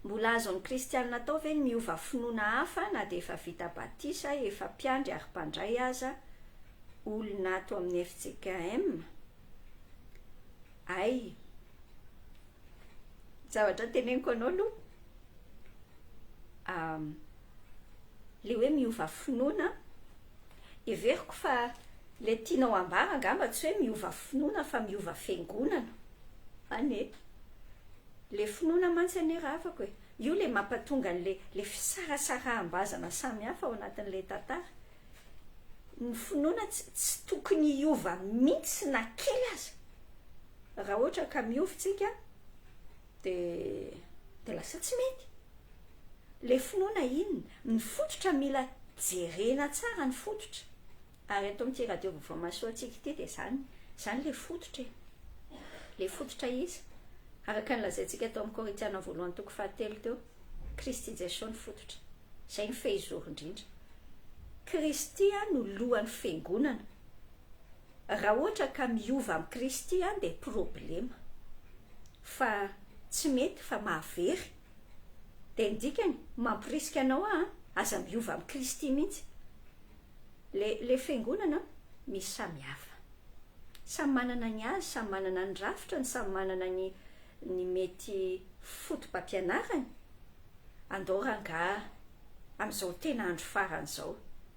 A: mbola azon'ny kristianina atao ve ny miova finoana hafa na dia efa vita batisa, efa mpiandry ary mpandray aza olona ato amin'ny fjkm? Hay! Zavatra teneniko anao aloha, le hoe miova finoana, heveriko fa le tianao ambara angamba tsy hoe miova finoana fa miova fiangonana. Any e! Le finoana mantsy anie rahavako e, io le mampatonga an'le le fisarasaraham-bazana samihafa ao anatin'le tantara. Ny finoana tsy tsy tokony hiova mihitsy na kely aza. Raha ohatra ka miova tsika de de lasa tsy mety. Le finoana inona? Ny fototra mila jerena tsara ny fototra. Ary eto amin'ity radio vaovao mahasoa antsika ity dia zany zany le fototra e. Le fototra iza? Araka ny lazaintsika tao amin'ny Korintiana voalohany toko fahatelo teo, Kristy Jesoa ny fototra. Izay ny fehizoro indrindra. Kristy no lohan'ny fiangonana. Raha ohatra ka miova amin'i Kristy an dia problema. Fa tsy mety fa mahavery. Dia ny dikany, mamporisika anao aho an, aza miova amin'i Kristy mihitsy. Le le fiangonana misy samy hafa. Samy manana ny azy, samy manana ny rafitrany, samy manana ny. ny mety foto-pampianarany? Andao rangaha amin'izao tena andro farany izao,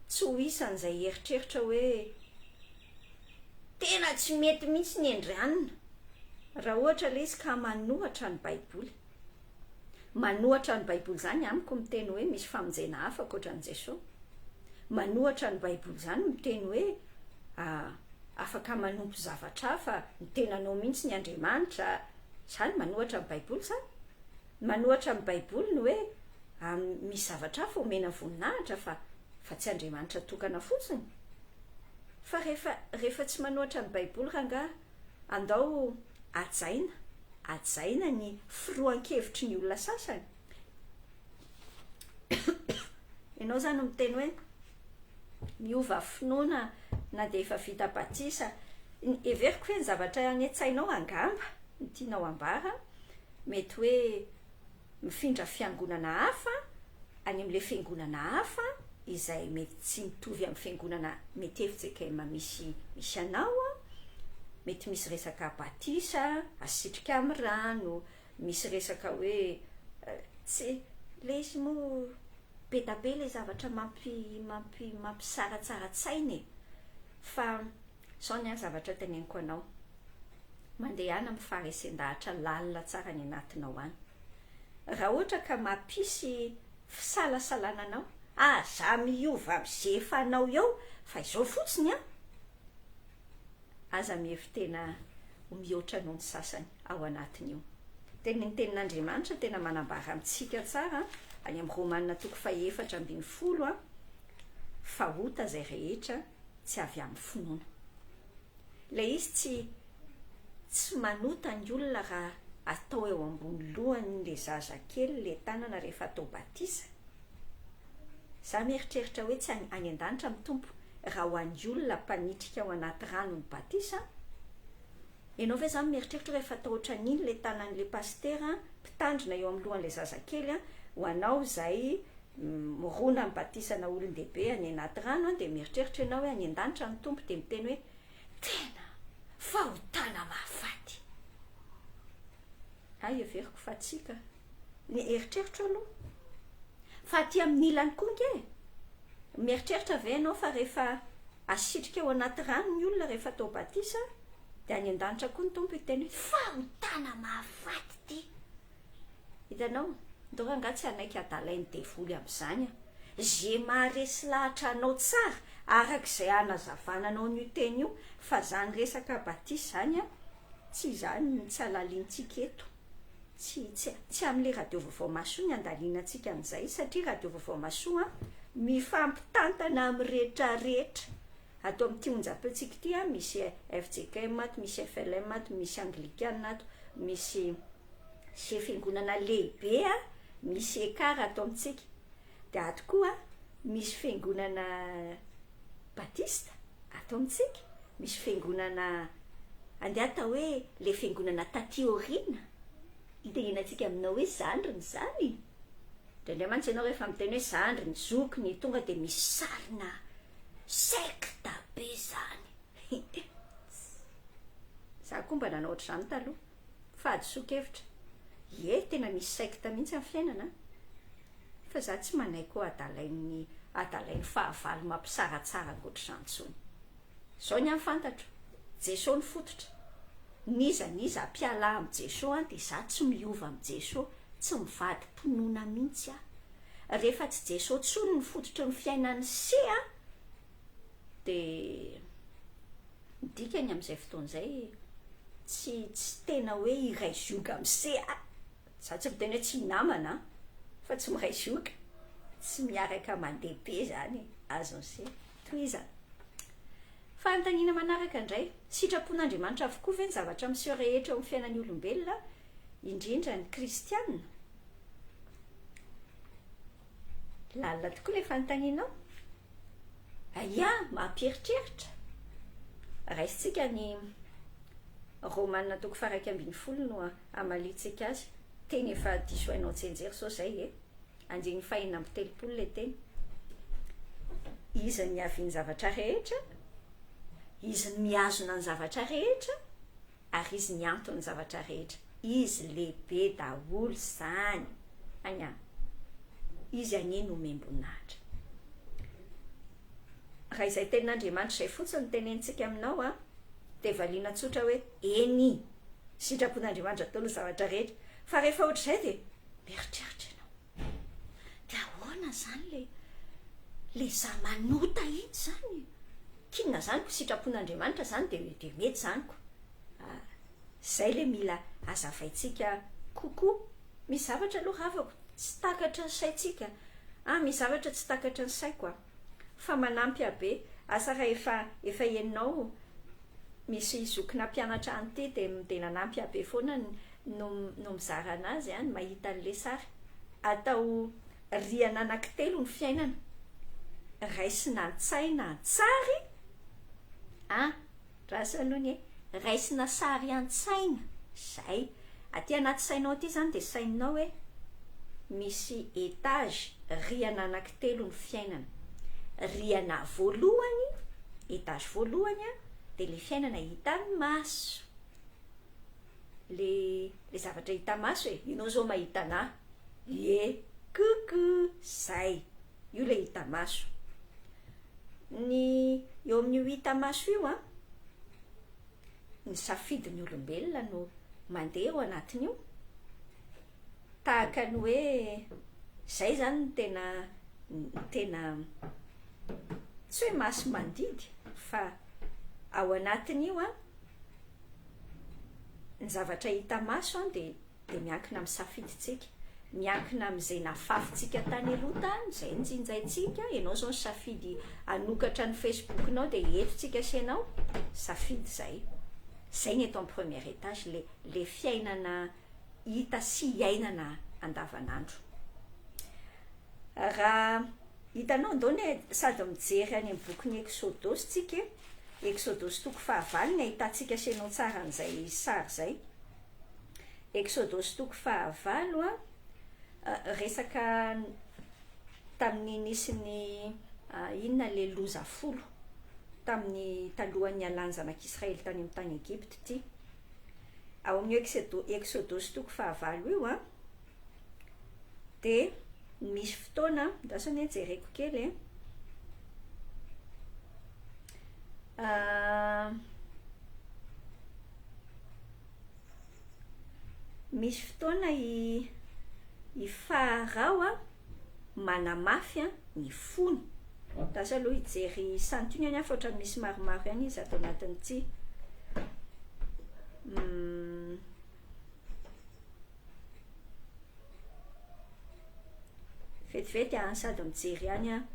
A: tsy ho isan'izay hieritreritra hoe tena tsy mety mihitsy ny endrianina, raha ohatra ilay izy ka manohatra ny Baiboly. Manohatra ny Baiboly izany amiko miteny hoe misy famonjena hafa ankoatra an'i Jesoa. Manohatra ny Baiboly izany miteny hoe afaka manompo zavatra hafa ny tenanao mihitsy ny Andriamanitra. Izany manohatra ny Baiboly izany. Manohatra ny Baiboly ny hoe misy zavatra hafa omena voninahitra fa fa tsy Andriamanitra tokana fotsiny. Fa rehefa rehefa tsy manohatra ny Baiboly rangaha andao hajaina hajaina ny firoan-kevitry ny olona sasany. Ianao izany no miteny hoe miova finoana na dia efa vita batisa. Heveriko hoe ny zavatra any an-tsainao angamba ny tianao ambara mety hoe mifindra fiangonana hafa any amin'ilay fiangonana hafa izay mety tsy mitovy amin'ny fiangonana mety fjkm misy misy anao, mety misy resaka batisa asitrika amin'ny rano, misy resaka hoe tsy le izy moa be da be le zavatra mampi mampi mampisaratsara-tsaina e! Fa zao ny ahy zavatra teneniko anao, mandehana amin'ny faharesen-dahatra lalina tsara any anatinao any. Raha ohatra ka mampisy fisalasalana anao, aza miova amin'izay efa anao eo fa izao fotsiny an! Aza mihevi-tena ho mihoatra noho ny sasany ao anatin'io. Teny ny Tenin'Andriamanitra tena manambara amintsika tsara any amin'ny Romana toko fahefatra 14 fa ota izay rehetra tsy avy amin'ny finoana. Ilay izy tsy tsy manota ny olona raha atao eo ambony lohany le zaza kely le tanana rehefa atao batisa. Za mieritreritra hoe tsy any any an-danitra ny Tompo raha ho an'ny olona mpanitrika ao anaty rano ny batisa an! Ianao ve zany mieritreritra hoe rehefa atao ohatran'iny le tanan'le pasitera mpitandrina eo amin'ny lohan'le zazakely an, ho anao izay mirona amin'ny batisana olon-dehibe any anaty rano an, dia mieritreritra ianao hoe any an-danitra ny Tompo dia miteny hoe tena fahotana mahafaty. Hay heveriko fa tsia ka. Ny eritreritro aloha. Fa aty amin'ny ilany koa nge e! Mieritreritra ve ianao fa rehefa asitrika ao anaty rano ny olona rehefa atao batisa dia any an-danitra koa ny Tompo hiteny hoe fahotana mahafaty ity! Hitanao? Ndao rangaha tsy hanaiky hadalain'ny devoly amin'izany aho. Ze maharesy lahatra anao tsara araka izay hanazavana anao an'io teny io fa zany resaka batisa zany an, tsy izany no tsy halalintsika eto. Tsy tsy tsy amin'ilay radio vaovao mahasoa ny handalinantsika an'izay satria radio vaovao mahasoa an, mifampitantana amin'ny retraretra. Ato amin'ity onjam-peontsika ity an, misy fjkm ato, misy flm ato, misy anglikana ato, misy ze fiangonana lehibe an, misy ekar ato amintsika. Dia ato koa misy fiangonana batista ato amintsika, misy fiangonana andeha atao hoe le fiangonana taty aoriana, itenenantsika aminao hoe zandriny izany. Indraindray mantsy ianao rehefa miteny hoe zandriny, zokiny, tonga dia misy sarina secte be izany. Za koa mba nanao ohatr'izany taloha. Fahadisoan-kevitra. Ie, tena misy secte mihitsy amin'ny fiainana an. Fa za tsy manaiky ho adalain'ny adalain'ny fahavalo mampisaratsaraka ohatr'izany intsony. Zao ny ahy fantatro, Jeso no fototra. N'iza n'iza hampiala ahy amin'i Jeso an dia za tsy miova amin'i Jeso, tsy mivadi-pinoana mihitsy aho. Rehefa tsy Jeso intsony ny fototry ny fiainan'ny se an dia ny dikany amin'izay fotoana izay tsy tsy tena hoe iray zioga amin'ny se aho. Za tsy miteny hoe tsy hinamana an, fa tsy miray zioga, tsy miaraka mandeha be zany e, azon'i se tohizana. Fanontaniana manaraka indray, sitrapon'Andriamanitra avokoa ve ny zavatra miseho rehetra eo amin'ny fiainan'ny olombelona, indrindra ny kristiana? Lalina tokoa ilay fanontanianao. Aia, mampieritreritra. Raisintsika ny Romana toko faha 11 no hamaliantsika azy. Teny efa diso hainao tsianjery sao izay e. Andininy faha 36 ilay teny. Izy no niavian'ny zavatra rehetra, Izy no mihazona ny zavatra rehetra, ary Izy ny anton'ny zavatra rehetra. Izy lehibe daholo zany any an! Izy anie no omem-boninahitra. Raha izay tenin'Andriamanitra izay fotsiny no tenenintsika aminao an, dia valiana tsotra hoe eny, sitrapon'Andriamanitra daholo ny zavatra rehetra. Fa rehefa ohatr'izay dia mieritreritra ianao. Dia ahoana izany le le za manota iny izany? K'inona izany ko sitrapon'Andriamanitra izany dia dia mety izany ko. Izay le mila hazavaintsika kokoa. Misy zavatra aloha havako tsy takatry ny saintsika a, misy zavatra tsy takatry ny saiko a. Fa manampy ahy be. Asa raha efa efa henonao misy zoky nampianatra an'ity dia dia nanampy ahy be foana ny no no mizara anazy a, ny mahita an'le sary. Atao rihana anankitelo ny fiainana. Raisina an-tsaina an-tsary a. Rasa aloha ny e. Raisina sary an-tsaina zay. Aty anaty sainao aty zany dia saininao hoe misy étage, rihana anankitelo ny fiainana. Rihana voalohany, étage voalohany an, dia le fiainana hitan'ny maso. Le le zavatra hita maso e, ianao zao mahita anah. Ie, coucou, zay. Io le hita maso. Ny eo amin'io hita maso io an, ny safidin'ny olombelona no mandeha ao anatin'io. Tahaka ny hoe zay zany no tena ny tena tsy hoe masi-mandidy fa ao anatin'io an, ny zavatra hita maso an dia dia miankina amin'ny safidintsika, miankina amin'izay nafafintsika tany aloha tany, izay nijinjaintsika, ianao izao nisafidy hanokatra ny Facebook-nao dia eto tsika sy ianao, safidy izay. Izay ny eto amin'ny premier étage, le le fiainana hita sy iainana andavanandro. Raha hitanao, ndao anie sady mijery any amin'ny bokin'ny Eksodosy tsika e, Eksodosy toko fahavalo ny ahitantsika sy ianao tsara an'izay sary izay. Eksodosy toko fahavalo a, resaka tamin'ny nisy ny inona le loza folo tamin'ny talohan'ny nialan'ny zanak'Israely tany amin'ny tany Egypta ity. Ao amin'io Eksedo- Eksodosy toko fahavalo io a, dia misy fotoana, andraso anie jereko kely e. Misy fotoana i i Farao manamafy ny fony. Lasa aloha hijery santionany aho fa ohatran'ny misy maromaro ihany izy ato anatin'ity. Vetivety aho sady mijery ihany aho.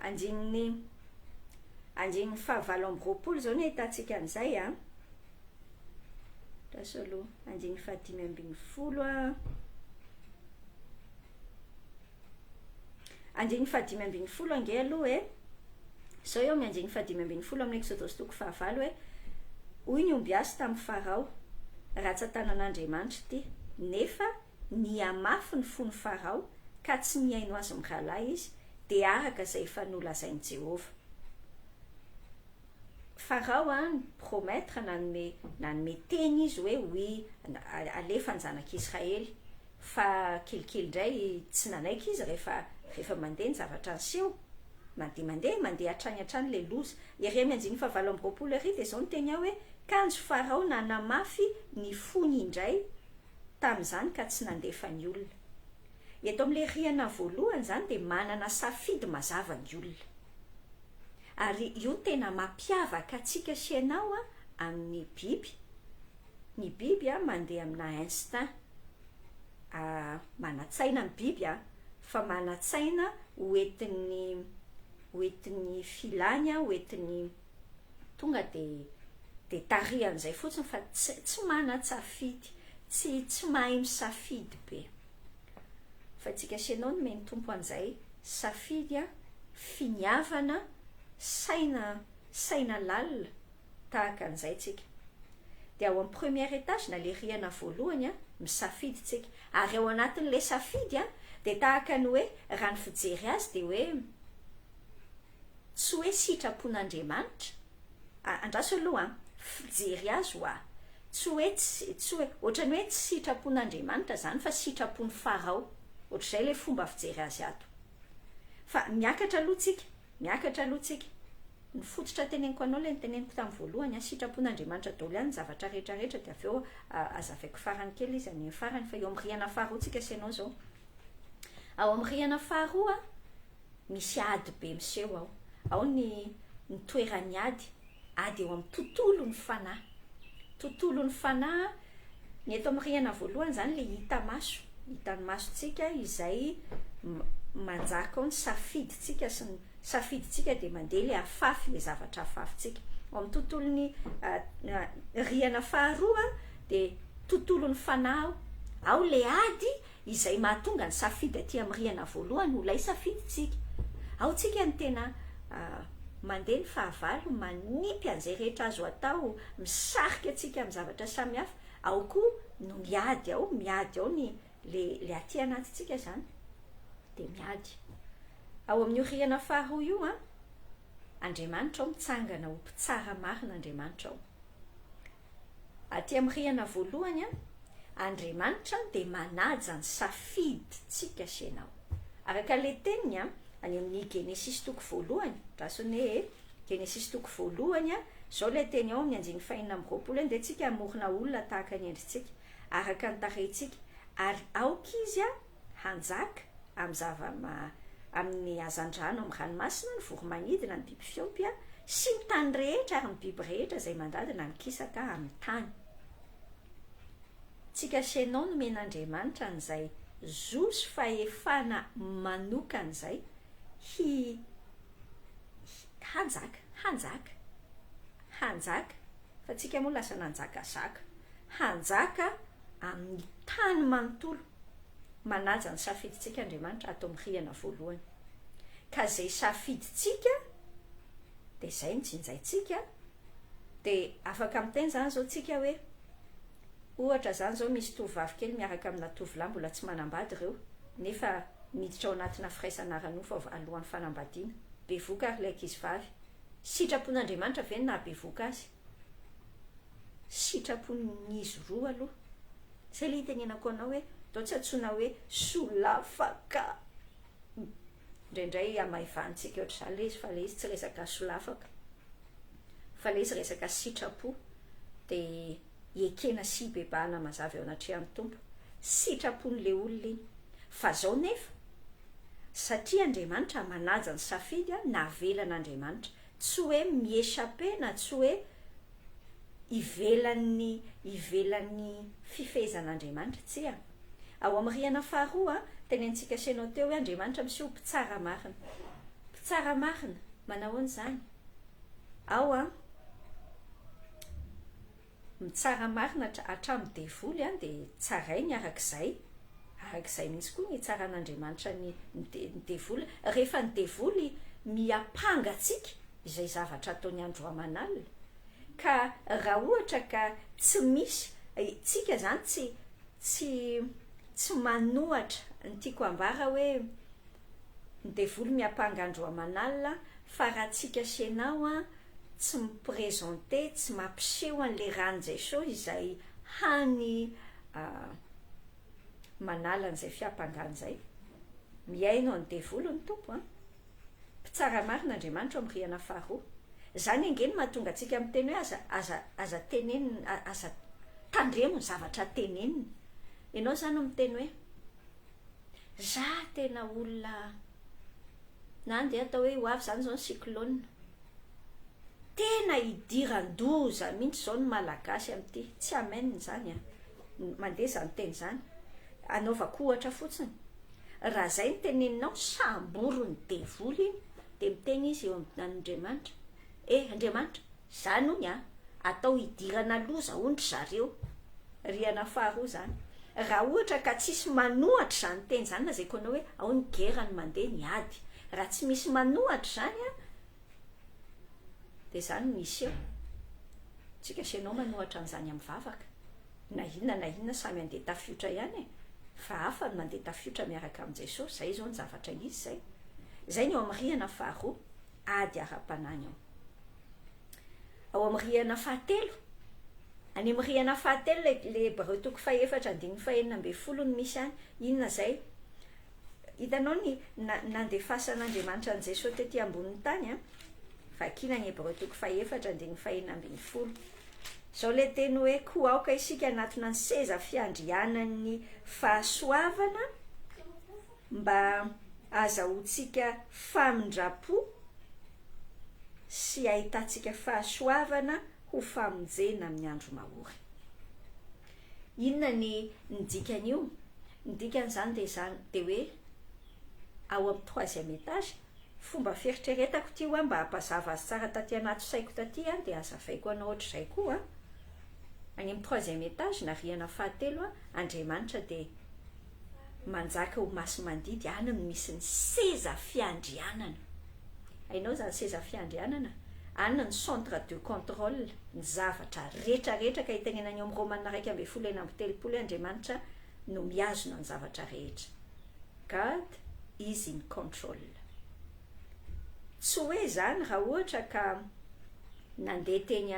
A: Andininy andininy fahavalo amby roapolo izao no ahitantsika an'izay an. Andraso aloha, andininy fahadimy ambin'ny folo an. Andininy fahadimy ambin'ny folo ange aloha e. Izao eo amin'ny andininy fahadimy ambin'ny folo amin'ny Eksodosy toko fahavalo hoe, Hoy ny ombiasy tamin'i Farao, Ratsan-tanan'Andriamanitra ity, nefa Nihamafy ny fon'i Farao, ka tsy nihaino azy mirahalahy izy, dia araka izay efa nolazain'i Jehovah. Farao an, ni-promettre, nanome, nanome teny izy hoe oui, alefa ny zanak'Israely. Fa kelikely indray tsy nanaiky izy rehefa, rehefa mandeha ny zavatra niseho. Mandeha, mandeha, mandeha hatrany hatrany ilay loza. Ery amin'ny andininy fahavalo amby roapolo ery dia izao no teny ao hoe, Kanjo Farao nanamafy ny fony indray, tamin'izany ka tsy nandefa ny olona. Eto amin'ilay rihana voalohany izany dia manana safidy mazava ny olona. Ary io no tena mampiavaka antsika sy ianao amin'ny biby. Ny biby mandeha amina instinct. Manan-tsaina ny biby fa manan-tsaina ho entin'ny ho entin'ny filany, ho entin'ny Tonga dia dia tarihan'izay fotsiny fa tsy tsy manan-tsafidy, tsy tsy mahay misafidy be. Fa tsika sy ianao nomen'ny Tompo an'izay safidy a, finiavana, saina saina lalina tahaka an'izay tsika. Dia ao amin'ny première étage na le rihana voalohany a, misafidy tsika. Ary ao anatin'ilay safidy a, dia tahaka ny hoe raha ny fijery azy dia hoe Tsy hoe sitrapon'Andriamanitra, andraso aloha an, fijery azy hoa, Tsy hoe tsy, tsy hoe, ohatran'ny hoe tsy sitrapon'Andriamanitra izany fa sitrapon'i Farao. Ohatr'izay ilay fomba fijery azy ato. Fa miakatra aloha tsika, miakatra aloha tsika. Ny fototra teneniko anao ilay noteneniko tamin'ny voalohany an, sitrapon'Andriamanitra daholo ihany ny zavatra rehetra rehetra dia avy eo azavaiko farany kely izy any amin'ny farany fa eo amin'ny rihana faharoa tsika sy ianao izao. Ao amin'ny rihana faharoa misy ady be miseho ao. Ao ny ny toeran'ny ady, ady eo amin'ny tontolon'ny fanahy. Tontolon'ny fanahy, ny eto amin'ny rihana voalohany izany ilay hita maso, hitan'ny masontsika izay manjaka ao ny safidintsika sy ny safidintsika dia mandeha ilay afafy, ilay zavatra afafintsika. Ao amin'ny tontolon'ny rihana faharoa dia tontolon'ny fanahy ao. Ao ilay ady izay mahatonga ny safidy aty amin'ny rihana voalohany ho ilay safidintsika. Ao tsika no tena mandeha ny fahavalo, manipy an'izay rehetra azo atao, misarika antsika amin'ny zavatra samihafa. Ao koa no miady ao, miady ao ny le le aty anatintsika izany dia miady. Ao amin'io rihana faharoa io an, Andriamanitra ao mitsangana ho mpitsara marina Andriamanitra ao. Aty amin'ny rihana voalohany, Andriamanitra dia manaja ny safidintsika sy ianao. Araka ilay teniny any amin'ny Genesisy toko voalohany, andraso anie e, Genesisy toko voalohany, izao ilay teny ao amin'ny andininy fahenina amby 20 hoe, Ndeha tsika hamorona olona tahaka ny endritsika, araka ny tarehintsika, ary aoka izy hanjaka amin'ny zava-ma, amin'ny hazandrano amin'ny ranomasina, ny voro-manidina, ny biby fiompy, sy ny tany rehetra ary ny biby rehetra izay mandady na mikisaka amin'ny tany. Tsika sy ianao nomen'Andriamanitra an'izay zo sy fahefana manokana izay hi, hi, hanjaka, hanjaka, hanjaka, fa tsika moa lasa nanjakazaka, hanjaka amin'ny tany manontolo. Manaja ny safidintsika Andriamanitra ato amin'ny rihana voalohany. Ka izay safidintsika dia izay no jinjaintsika, dia afaka miteny izany izao tsika hoe, ohatra izany izao misy tovovavy kely miaraka amina tovolahy mbola tsy manambady ireo, nefa miditra ao anatina firaisana ara-nofo alohan'ny fanambadiana. Bevoka ary ilay ankizivavy. Sitrapon'Andriamanitra ve ny nahabevoka azy? Sitrapon'izy roa aloha. Zay le itenenako anao hoe ndao tsy antsoina hoe solafaka. Indraindray hamaivanintsika ohatr'izany le izy fa le izy tsy resaka solafaka fa le izy resaka sitrapo de ekena sy ibebahana mazava eo anatrehan'ny Tompo. Sitrapon'le olona iny. Fa zao nefa, satria Andriamanitra manaja ny safidy, navelan'Andriamanitra. Tsy hoe mi-echapper na tsy hoe ivelan'ny ivelan'ny fifehezan'Andriamanitra, tsia. Ao amin'ny rihana faharoa, tenenintsika sy ianao teo hoe Andriamanitra miseho ho mpitsara marina. Mpitsara marina, manahoana izany? Ao an, mitsara marina hatramin'ny devoly an, dia tsarainy arak'izay, arak'izay mihitsy koa ny hitsaran'Andriamanitra ny ny devoly. Rehefa ny devoly miampanga antsika izay zavatra ataony andro aman'alina, ka raha ohatra ka tsy misy, tsika izany tsy tsy tsy manohatra, ny tiako ambara hoe ny devoly miampanga andro aman'alina, fa raha tsika sy ianao an, tsy mi-presenter, tsy mampiseho an'ilay ràn'i Jesosy izay hany manala an'izay fiampangana izay. Mihaino an'ny devoly ny Tompo an! Mpitsara marina Andriamanitra ao amin'ny rihana faharoa. Izany ange no mahatonga antsika miteny hoe aza, aza, aza tenenina, aza, tandremo ny zavatra tenenina. Ianao izany miteny hoe, za tena olona, na andeha atao hoe ho avy izany izao ny cyclone. Tena idiran-doza mihitsy izao ny Malagasy amin'ity. Tsy amen izany an. Mandeha izany teny izany. Anaovako ohatra fotsiny. Raha izay no teneninao, samborin'ny devoly iny, dia miteny izy eo amin'Andriamanitra. Eh Andriamanitra, izany hono an, atao idirana loza hono ry zareo. Rihana faharoa izany. Raha ohatra ka tsisy manohatra izany teny izany, lazaiko anao hoe ao ny guerre no mandeha, ny ady. Raha tsy misy manohatra izany an, Dia izany no hiseho. Tsika sy ianao manohatra an'izany amin'ny vavaka. Na inona na inona samy handeha tafiotra ihany e. Fa hafa ny mandeha tafiotra miaraka amin'i Jesosy. Izay izao ny zavatra izy izay. Izay ny ao amin'ny rihana faharoa, ady ara-panahy ny ao. Ao amin'ny rihana fahatelo. Any amin'ny rihana fahatelo ilay ilay Hebreo toko fahefatra andininy fahenina ambin'ny folo no misy any. Inona izay? Hitanao ny na, nandefasan'Andriamanitra an'i Jesoa tety ambonin'ny tany an? Vakina ny Hebreo toko fahefatra andininy fahenina ambin'ny folo. Izao ilay teny hoe koa aoka isika hanatona ny seza fiandrianan'ny fahasoavana mba azahoantsika famindram-po sy ahitantsika fahasoavana ho famonjena amin'ny andro mahory. Inona ny ny dikan'io? Ny dikan'izany dia izany dia hoe ao amin'ny troisième étage, fomba fieritreretako ity hoa mba hampazava azy tsara taty anaty saiko taty an, dia hazavaiko anao ohatr'izay koa an. Any amin'ny troisième étage na rihana fahatelo an, Andriamanitra dia manjaka ho masi-mandidy, any no misy ny seza fiandrianana. Hainao izany seza fiandrianana? Any ny centre de contrôle, ny zavatra rehetra rehetra ka itenenany eo amin'ny Romana 11:36 hoe Andriamanitra no mihazona ny zavatra rehetra. God is in control. Tsy hoe izany raha ohatra ka nandeha teny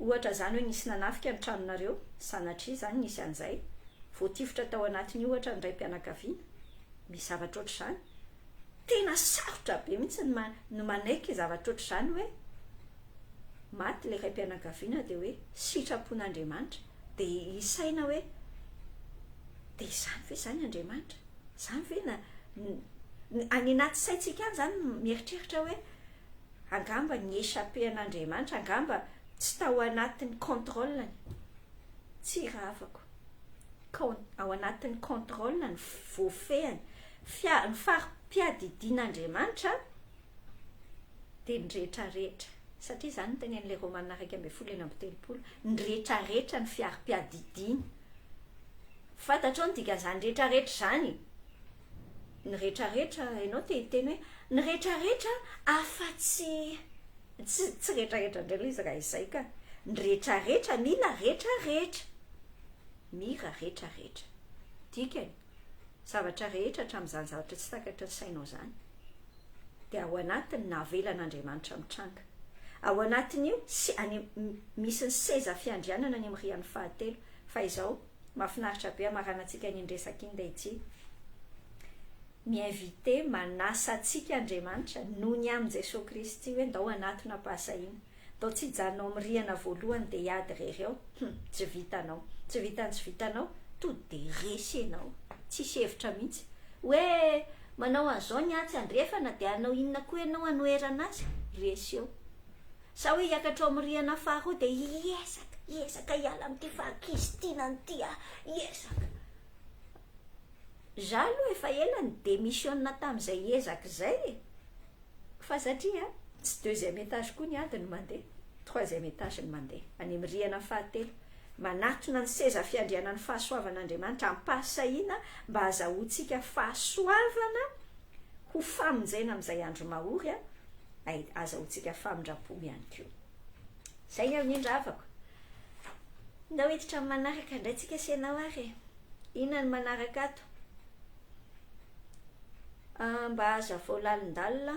A: ohatra izany hoe nisy nanafika ny tranonareo, sanatria izany nisy an'izay, voatifitra tao anatin'io ohatra ny raim-pianakaviana, misy zavatra ohatr'izany. Tena sarotra be mihitsy ny no manaiky zavatra ohatr'izany hoe maty ilay raim-pianakaviana dia hoe sitrapon'Andriamanitra, dia hisaina hoe dia izany ve izany Andriamanitra? Izany ve na any anaty saintsika any izany mieritreritra hoe angamba ni-échapper an'Andriamanitra, angamba tsy tao anatin'ny contrôle-ny. Tsy rahavako. Ao anatin'ny contrôle-ny, voafehiny. Fia, ny fari-piadidian'Andriamanitra dia ny rehetrarehetra. Satria izany no tenenin'ilay Romana 11:36, ny rehetrarehetra ny fiari-piadidiany. Fantatrao ny dikan'izany rehetrarehetra izany? Ny rehetrarehetra, ianao te hiteny hoe ny rehetrarehetra afa-tsy, tsy, tsy rehetrarehetra indray ilay izy raha izay ka. Ny rehetrarehetra mila rehetrarehetra. Mira rehetrarehetra. Dikany, zavatra rehetra hatramin'izany zavatra tsy takatry ny sainao izany dia ao anatiny navelan'Andriamanitra mitranga. Ao anatin'io, sy any, misy ny seza fiandrianana any amin'ny rihany fahatelo. Fa izao, mahafinaritra be hamaranantsika an'iny resaka iny dia ity, mi-inviter, manasa antsika Andriamanitra noho ny amin'i Jesoa Kristy hoe ndao hanatona am-pahasahiana. Ndao tsy hijanona ao amin'ny rihana voalohany dia hiady irery ao. Hum, tsy vitanao. Tsy vitan'ny tsy vitanao, to dia resy ianao. Tsisy hevitra mihitsy. Hoe manao an'izao ny atsy andrefana dia hanao inona koa ianao hanoherana azy? Resy eo. Sa hoe hiakatra ao amin'ny rihana faharoa dia hiezaka, hiezaka hiala amin'ity fahakizitinana ity aho, hiezaka. Za aloha efa ela ni-démissionne tamin'izay ezaka izay e! Fa satria tsy deuxième étage koa ny ady no mandeha, troisième étage no mandeha, any amin'ny rihana fahatelo. Manatona ny seza fiandrianan'ny fahasoavan'Andriamanitra am-pahasahiana mba hazahoantsika fahasoavana ho famonjena amin'izay andro mahory ay azahoantsika famindram-po ihany koa. Izay ny amin'ny indravako. Ndao hiditra amin'ny manaraka indray tsika sy ianao ary e. Inona ny manaraka ato? Mba hazavao lalindalina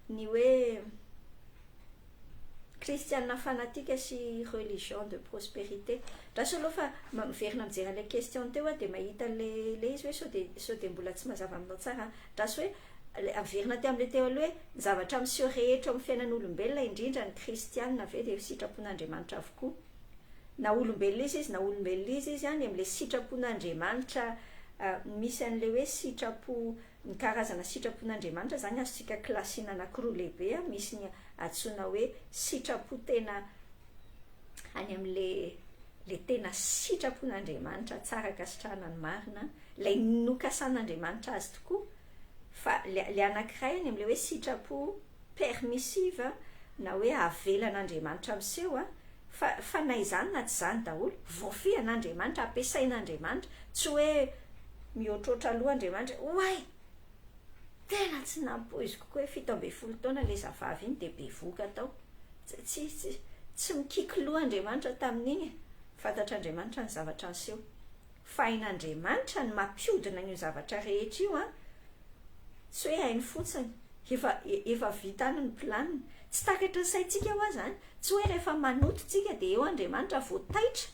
A: ny hoe kristiana fanatika sy religion de prospérité. Andraso aloha fa miverina mijery an'ilay question teo aho dia mahita an'ilay ilay izy hoe sao dia sao dia mbola tsy mazava aminao tsara. Andraso hoe ilay averina teo amin'ilay teo aloha hoe ny zavatra miseho rehetra eo amin'ny fiainan'olombelona indrindra ny kristiana ve dia sitrapon'Andriamanitra avokoa. Na olombelona iza izy na olombelona iza izy any amin'ilay sitrapon'Andriamanitra misy an'ilay hoe sitrapo, ny karazana sitrapon'Andriamanitra izany azontsika kilasiana anankiroa lehibe, misy ny antsoina hoe sitrapo tena any amin'ilay ilay tena sitrapon'Andriamanitra tsara ankasitrahana ny marina, ilay nokasan'Andriamanitra azy tokoa, fa ilay ilay anankiray any amin'ilay hoe sitrapo permissive na hoe avelan'Andriamanitra miseho, Fa fa na izany na tsy izany daholo, voafehin'Andriamanitra, ampiasain'Andriamanitra, tsy hoe mihoatroatra loha Andriamanitra, oay! Tena tsy nampoiziko koa hoe 17 taona ilay zavavy iny dia bevohoka tao. Tsy tsy tsy tsy mikiky loha Andriamanitra tamin'iny e! Fantatr'Andriamanitra ny zavatra niseho. Fa hain'Andriamanitra ny mampiodina an'io zavatra rehetra io an! Tsy hoe hainy fotsiny, efa efa vita any ny planiny. Tsy takatry ny saintsika hoa zany. Tsy hoe rehefa manoto tsika dia eo Andriamanitra vao taitra.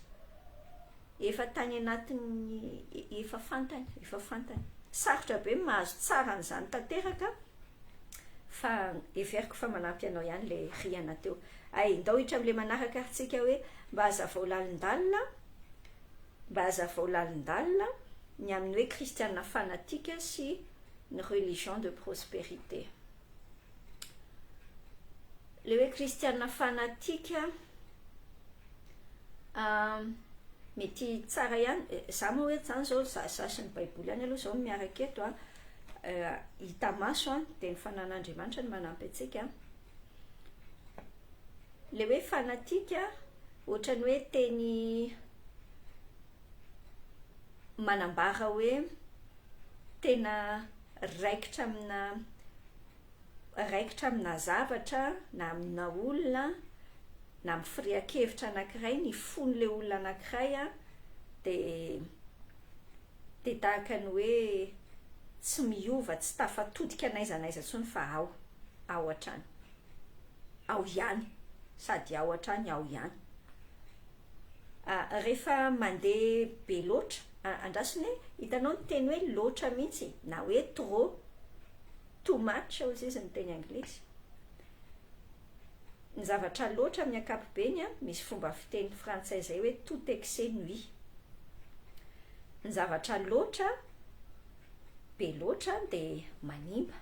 A: Efa tany anatin'ny efa fantany, efa fantany. Sarotra be ny mahazo tsara an'izany tanteraka fa heveriko fa manampy anao ihany ilay rihana teo. Hay, ndao hiditra amin'ilay manaraka ary tsika hoe mba hazavao lalindalina, mba hazavao lalindalina ny amin'ny hoe kristiana fanatique sy ny religion de prospérité. Le hoe kristiana fanatique mety tsara ihany, za moa hoe zany zao za za sy ny baiboly ihany aloha zao no miaraka eto an, hita maso an, dia ny fanan'Andriamanitra no manampy antsika. Le hoe fanatique ohatran'ny hoe teny manambara hoe tena raikitra amina raikitra amina zavatra na amina olona na amin'ny firehan-kevitra anankiray ny fon'ilay olona anankiray an, dia dia tahaka ny hoe tsy miova, tsy tafatodika n'aiza n'aiza intsony fa ao, ao hatrany. Ao ihany, sady ao hatrany ao ihany. Rehefa mandeha be loatra, andraso anie, hitanao ny teny hoe loatra mihitsy na hoe trop, too much hozy izy ny teny anglisy. Ny zavatra loatra amin'ny ankapobeny, misy fomba fiteny frantsay izay hoe tout excès nuit. Ny zavatra loatra, be loatra dia manimba.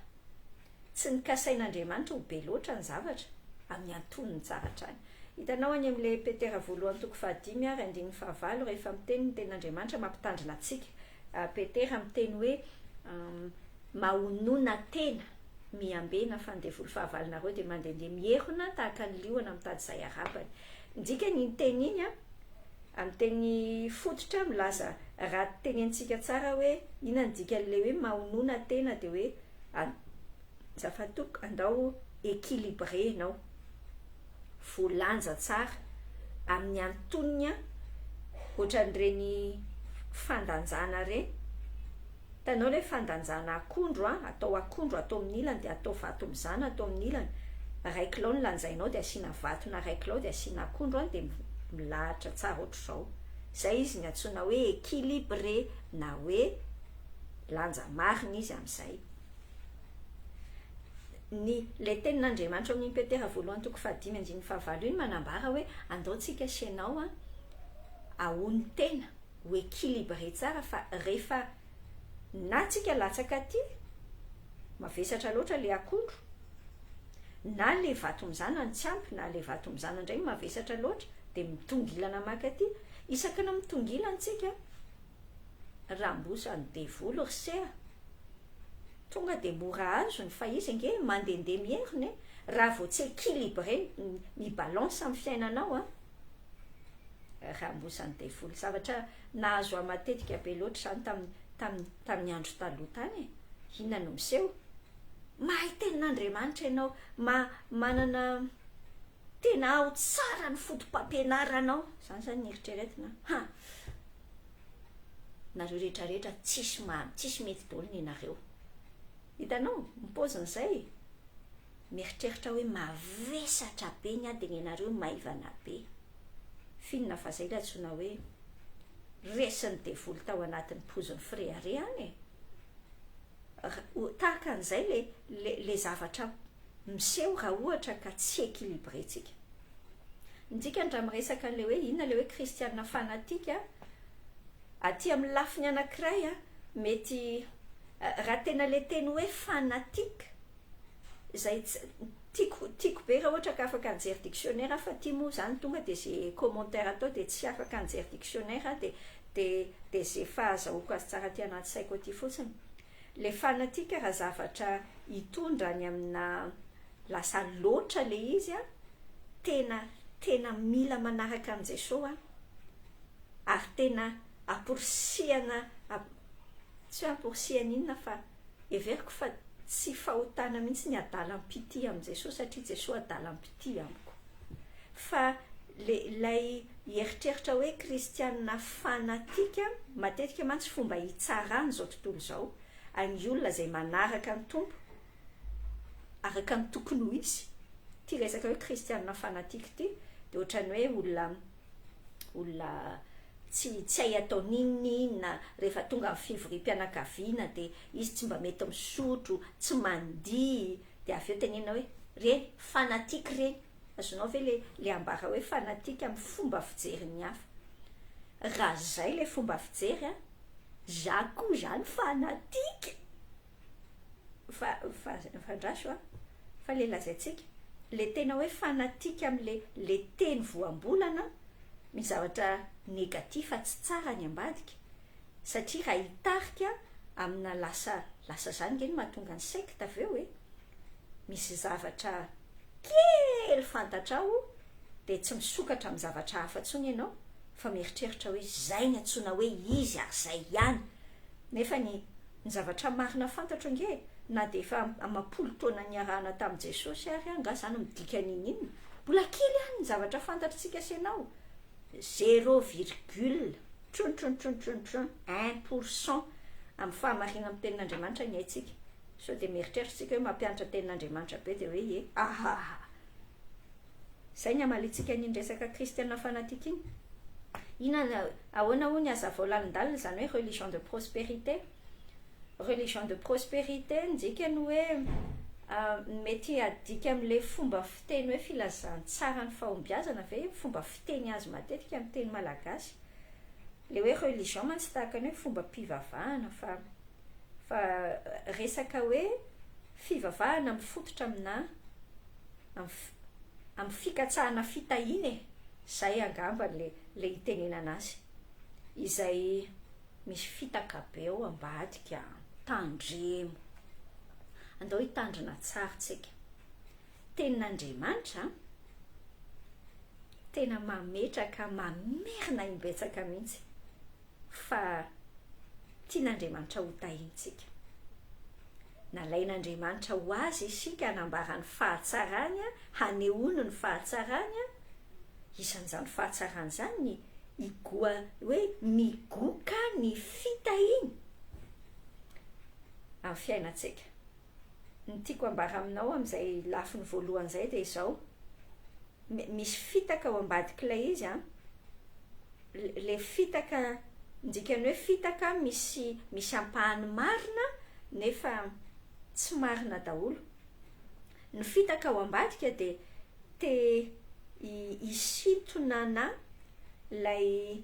A: Tsy nikasain'Andriamanitra ho be loatra ny zavatra, amin'ny antonony tsara hatrany. Hitanao any amin'ilay Petera voalohany toko fahadimy ary andininy fahavalo rehefa miteny ny tenin'Andriamanitra mampitandrina antsika Petera miteny hoe mahonona tena, miambena fa ny devoly fahavalonareo dia mandehandeha mierona tahaka ny liona mitady izay harapany. Ny dikany iny teny iny amin'ny teny fototra milaza raha tenenintsika tsara hoe inona ny dikan'ilay hoe mahonona tena dia hoe Azafady tompoko, andao équilibré ianao, voalanja tsara amin'ny antonony an, ohatran'ireny fandanjana ireny, hitanao ilay fandanjana akondro an, atao akondro ato amin'ny ilany dia atao vato mizana ato amin'ny ilany, iray kilao ny lanjainao dia asiana vato na iray kilao dia asiana akondro an dia milahatra tsara ohatr'izao, izay izy ny antsoina hoe équilibré na hoe lanja marina izy amin'izay. Ny ilay tenin'Andriamanitra ao amin'iny Petera voalohany toko fahadimy andininy fahavalo iny manambara hoe andao tsika sy ianao an ahono-tena ho équilibré tsara fa rehefa na tsika latsaka aty mavesatra loatra ilay akondro na ilay vato mizana no tsy ampy na ilay vato mizana indray no mavesatra loatra dia mitongilana maka aty isaky ny mitongilana tsika Rambosan'ny devoly ry se a! Tonga dia mora azony fa izy ange mandehandeha mierona e! Raha vao tsy équilibré ny balance amin'ny fiainanao an! Rambosan'ny devoly. Zavatra nahazo ahy matetika be loatra izany tamin'ny tamin'ny tamin'ny andro taloha tany e! Inona no miseho? Mahay tenin'Andriamanitra ianao, ma- manana tena ao tsara ny foto-pampianaranao, izany izany ny eritreretina an! Ha! Nareo rehetra rehetra tsisy ma tsisy mety daholo nenareo. Hitanao ny paoziny zay? Mieritreritra hoe mavesatra be ny ahy de nenareo maivana be. F'inona fa zay le antsoina hoe resin'ny devoly tao anatin'ny pozin'ny fireharehana e. Tahaka an'izay le le le zavatra miseho raha ohatra ka tsy équilibré tsika. Ny dikany raha miresaka an'ilay hoe inona ilay hoe kristiana fanatique, aty amin'ny lafiny anankiray mety raha tena ilay teny hoe fanatique izay tsy tiako tiako be raha ohatra ka afaka nijery dictionnaire aho fa aty moa izany tonga dia ze commentaire atao dia tsy afaka nijery dictionnaire aho dia dia dia ze fahazahoako azy tsara aty anaty saiko aty fotsiny. Le fanatique raha zavatra hitondra any amina lasa loatra le izy an, tena tena mila manaraka an'i Jesoa an, ary tena amporisihana tsy hoe amporisihana inona fa heveriko fa tsy fahotana mihitsy ny adalam-pitia amin'i Jesoa satria Jesoa adalam-pitia amiko. Fa le ilay hieritreritra hoe kristianina fanatika, matetika mantsy fomba hitsarana izao tontolo izao any olona izay manaraka ny Tompo araka ny tokony ho izy. Ity resaka hoe kristianina fanatique ity dia ohatran'ny hoe olona olona tsy tsy hay atao n'inon'inona, rehefa tonga amin'ny fivoriam-pianakaviana dia izy tsy mba mety misotro, tsy mandihy, dia avy eo tenenina hoe reny fanatique reny. Azonao ve le le ambara hoe fanatique amin'ny fomba fijerin'ny hafa? Raha zay le fomba fijery an, za koa zany fanatique! Fa fa fa andraso a! Fa le lazaintsika, le tena hoe fanatique amle le teny voambolana, misy zavatra négatif tsy tsara any ambadika, satria raha hitarika amina lasa lasa zany nge no mahatonga ny secte avy eo e! Misy zavatra kely fantatrao de tsy misokatra amin'ny zavatra hafa tsony ianao fa mieritreritra hoe zay ny antsoina hoe izy ary zay ihany, nefa ny Ny zavatra marina fantatro ange e, na dia efa amam-polo taona niarahana tamin'i Jesosy ary aho, angaha izany midika n'inon'inona? Mbola kely ihany ny zavatra fantatr'tsika sy ianao, zéro virgule trun-trun-trun-trun-trun 1% amin'ny fahamarinan'ny tenin'Andriamanitra ny haintsika. Sao dia mieritreritra isika hoe mampianatra tenin'Andriamanitra be dia hoe ie, ahaha. Izay ny hamaliantsika an'iny resaka kristiana fanatique iny. Inona, ahoana hoy ny hazavao lalindalina izany hoe religion de prospérité? Religion de prospérité ny dikany hoe mety adika amin'ilay fomba fiteny hoe filazantsaran'ny fahombiazana ve? Fomba fiteny azy matetika amin'ny teny malagasy. Ilay hoe religion mantsy tahaka ny hoe fombam-pivavahana fa fa resaka hoe fivavahana mifototra amina amin'ny fikatsahana fitahiana e! Zay angamba le le itenenana azy. Izay misy fitaka be ao ambadika an! Tandremo! Andao hitandrina tsara tsika. Tenin'Andriamanitra an! Tena mametraka, mamerina imbetsaka mihitsy. fa tian'Andriamanitra ho tahintsika. Nalain'Andriamanitra ho Azy isika hanambara ny fahatsarany, hanehoany ny fahatsarany, isan'izany fahatsarany izany ny higoa hoe migoka ny fitahiany amin'ny fiainantsika. Ny tiako ambara aminao amin'izay lafiny voalohany izay dia izao, misy fitaka ao ambadik'ilay izy an, le fitaka, ny dikan'ny hoe fitaka misy misy ampahany marina nefa tsy marina daholo. Ny fitaka ao ambadika dia te hisintona ana ilay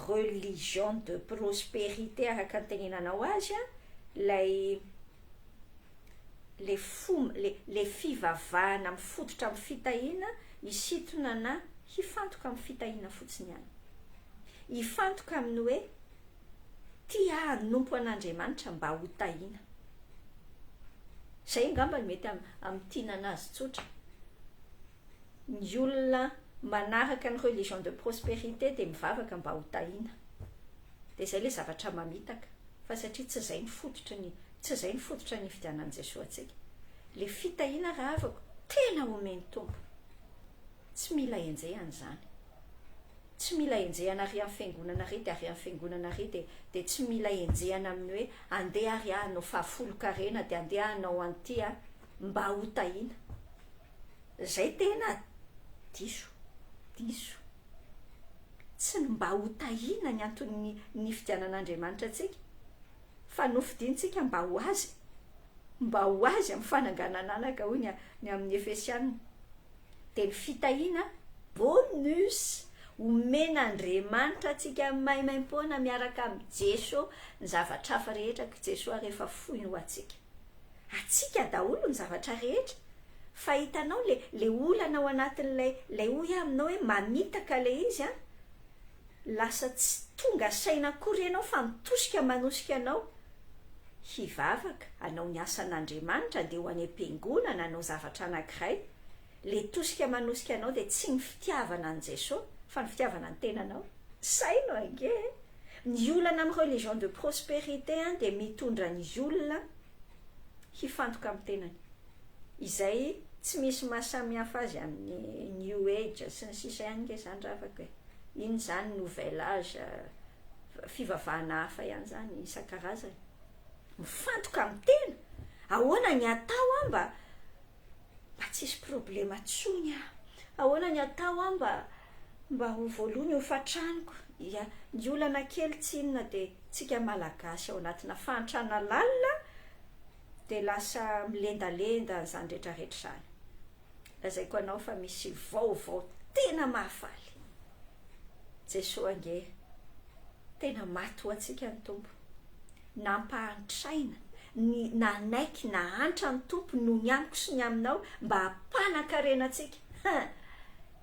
A: religion de prospérité araka ny tenenanao azy an, ilay le fomba, le le fivavahana mifototra amin'ny fitahiana hisintona na hifantoka amin'ny fitahiana fotsiny ihany. Hifantoka amin'ny hoe tia hanompo an'Andriamanitra mba ho tahiana. Izay angamba no mety hamintinana azy tsotra. Ny olona manaraka ny religion de prospérité dia mivavaka mba ho tahiana. Dia izay ilay zavatra mamitaka. Fa satria tsy izay ny fototry ny, tsy izay ny fototra nifidianan'i Jesoa antsika. Ilay fitahiana rahavako, tena omen'ny Tompo. Tsy mila enjehana izany. Tsy mila enjehana ary amin'ny fiangonana ary dia ary amin'ny fiangonana ary dia dia tsy mila enjehana amin'ny hoe andeha ary aho hanao fahafolon-karena dia andeha aho hanao an'ity aho mba ho tahiana. Izay tena diso, diso. Tsy ny mba ho tahiana ny anton'ny nifidianan'Andriamanitra antsika, fa nofidintsika mba ho Azy, mba ho Azy amin'ny fananganan'anaka hoy ny ny amin'ny Efesiana. Dia ny fitahiana, bonus, omen'Andriamanitra antsika maimaimpoana miaraka amin'i Jeso ny zavatra hafa rehetra, Jeso ary efa foiny ho antsika. Antsika daholo ny zavatra rehetra fa hitanao le le olana ao anatin'ilay ilay hoy aho aminao hoe mamitaka ilay izy an, lasa tsy tonga saina akory ianao fa mitosika manosika anao hivavaka, hanao ny asan'Andriamanitra, andeha ho any am-piangonana, hanao zavatra anankiray, le tosika manosika anao dia tsy ny fitiavana an'i Jesoa fa ny fitiavana ny tenanao. Saino ange e! Ny olana amin'ny religion de prospérité dia mitondra ny olona hifantoka amin'ny tenany. Izay tsy misy maha samihafa azy amin'ny new age sy ny sisa ihany nge izany ravako e. Iny izany nouvel age, fivavahana hafa ihany izany isan-karazany. Mifantoka amin'ny tena. Ahoana ny atao an mba mba. tsisy problema tsony aho. Ahoana ny atao aho mba mba ho voaloa ny hofan-tranoko? Ia, ny olana kely tsinona dia tsika Malagasy ao anatina fahantrana lalina dia lasa milendalenda an'izany retraretra izany. Lazaiko anao fa misy vaovao tena mahafaly. Jesoa ange tena maty ho antsika ny Tompo. Nampahantraina, ny nanaiky nahantra ny Tompo noho ny amiko sy ny aminao mba hampanan-karena antsika. Huh!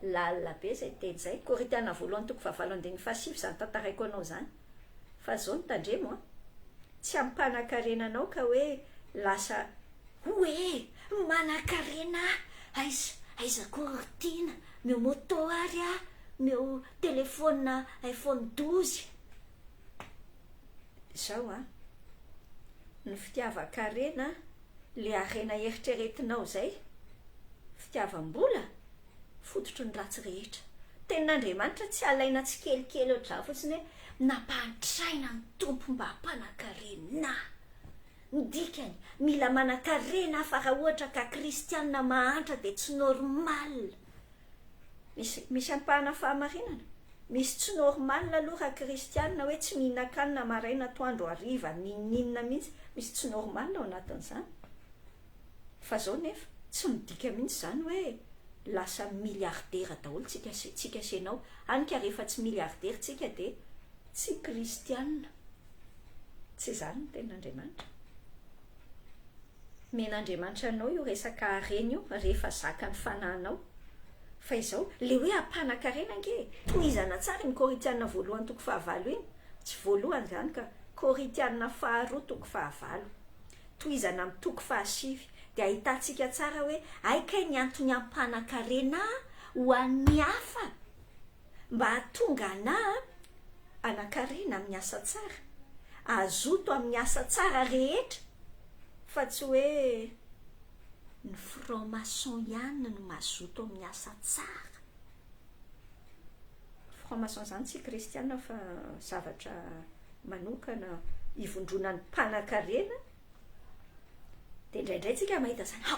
A: Lalina be izay teny izay. Korintiana voalohany toko fahavalo andininy fahasivy izany tantaraiko anao izany. Fa izao no tandremo an! Tsy hampanan-karena anao ka hoe lasa hoe manan-karena aho, aiza aiza koa ry tiana, meo moto ary aho, meo telephone iPhone 12. Izao an, ny fitiavan-karena, le harena eritreretinao izay, fitiavam-bola, fototry ny ratsy rehetra. Tenin'Andriamanitra tsy alaina tsikelikely ohatr'izany fotsiny hoe nampahantraina ny Tompo mba hampanan-karena. Ny dikany, mila manan-karena fa raha ohatra ka kristiana mahantra dia tsy normal. Misy misy ampahana fahamarinana. Misy tsy normal aloha raha kristiana hoe tsy mihinan-kanina maraina atoandro hariva n'inon'inona mihitsy, misy tsy normal ao anatin'izany. Fa zao nefa, tsy midika mihitsy izany hoe lasa milliardaire daholo tsika sy tsika sy enao. Hany ka rehefa tsy milliardaire tsika dia tsy kristiana. Tsy izany ny tenin'Andriamanitra. Omen'Andriamanitra anao io resaka harena io rehefa zakan'ny fanahinao. Fa izao, le hoe hampanan-karena ange e, tohizana tsara iny Korintiana voalohany toko fahavalo iny, tsy voalohany izany ka, Korintiana faharoa toko fahavalo. Tohizana amin'ny toko fahasivy, dia ahitantsika tsara hoe hay kay ny antony hampanan-karena ho an'ny hafa mba hahatonga anà hanan-karena amin'ny asa tsara, hazoto amin'ny asa tsara rehetra, fa tsy hoe ny franc maçon ihany no mazoto amin'ny asa tsara. Franc maçon izany tsy kristiana fa zavatra manokana ivondronan'ny mpanan-karena, dia indraindray tsika mahita izany, ha,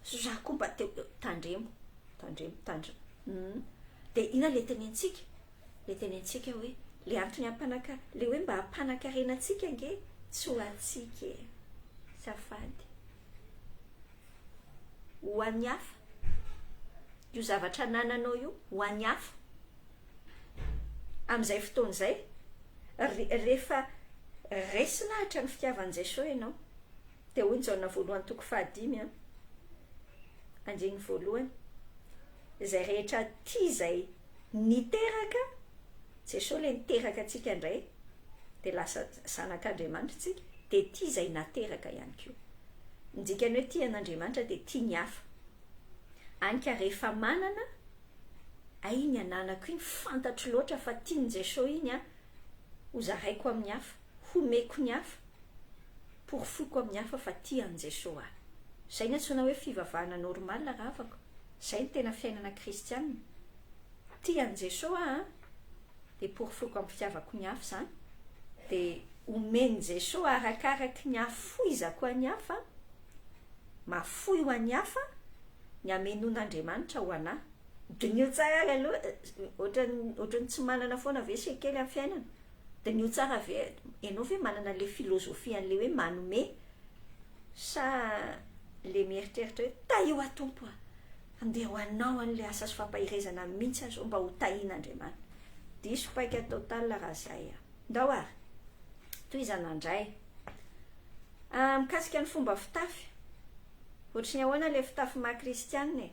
A: za koa mba te ho, tandremo, tandremo, tandremo, hum, dia inona le tenentsika? Le tenentsika hoe, le antony hampanaka, le hoe mba hampanan-karena antsika ange tsy ho antsika e, azafady. Ho an'ny hafa. Io zavatra anananao io, ho an'ny hafa. Amin'izay fotoana izay, rehefa resy lahatra ny fitiavan'i Jesoa ianao, dia hoy ny Jaona voalohany toko fahadimy an, andininy voalohany, izay rehetra tia izay niteraka, Jesoa ilay niteraka antsika indray, dia lasa zanak'Andriamanitra isika, dia tia izay nateraka ihany koa. Ny dikan'ny hoe tia an'Andriamanitra dia tia ny hafa. Any ka rehefa manana, hay iny ananako iny fantatro loatra fa tian'i Jesoa iny an, ho zaraiko amin'ny hafa, homeko ny hafa, porofoiko amin'ny hafa fa tia an'i Jesoa aho. Izay ny antsoina hoe fivavahana normal rahavako, izay ny tena fiainana kristiana. Tia an'i Jesoa aho an, dia porofoiko amin'ny fitiavako ny hafa izany, dia omen'i Jesoa arakaraky ny hafoizako an'ny hafa, mahafoy ho an'ny hafa, ny hamenoan'Andriamanitra ho anà. Diniho tsara ary aloha, ohatran'ny ohatran'ny tsy manana foana ve sekely amin'ny fiainana? Diniho tsara ve, ianao ve manana an'ilay philosophie an'ilay hoe manome sa le mieritreritra hoe tahio aho Tompo a! Andeha ho anao an'ilay asa sy fampaherezana mihitsy aho izao mba ho tahian'Andriamanitra. Diso paika total raha izay a! Ndao ary. Tohizana indray. Ah, mikasika ny fomba fitafy. Ohatry ny ahoana ilay fitafy maha kristianina e?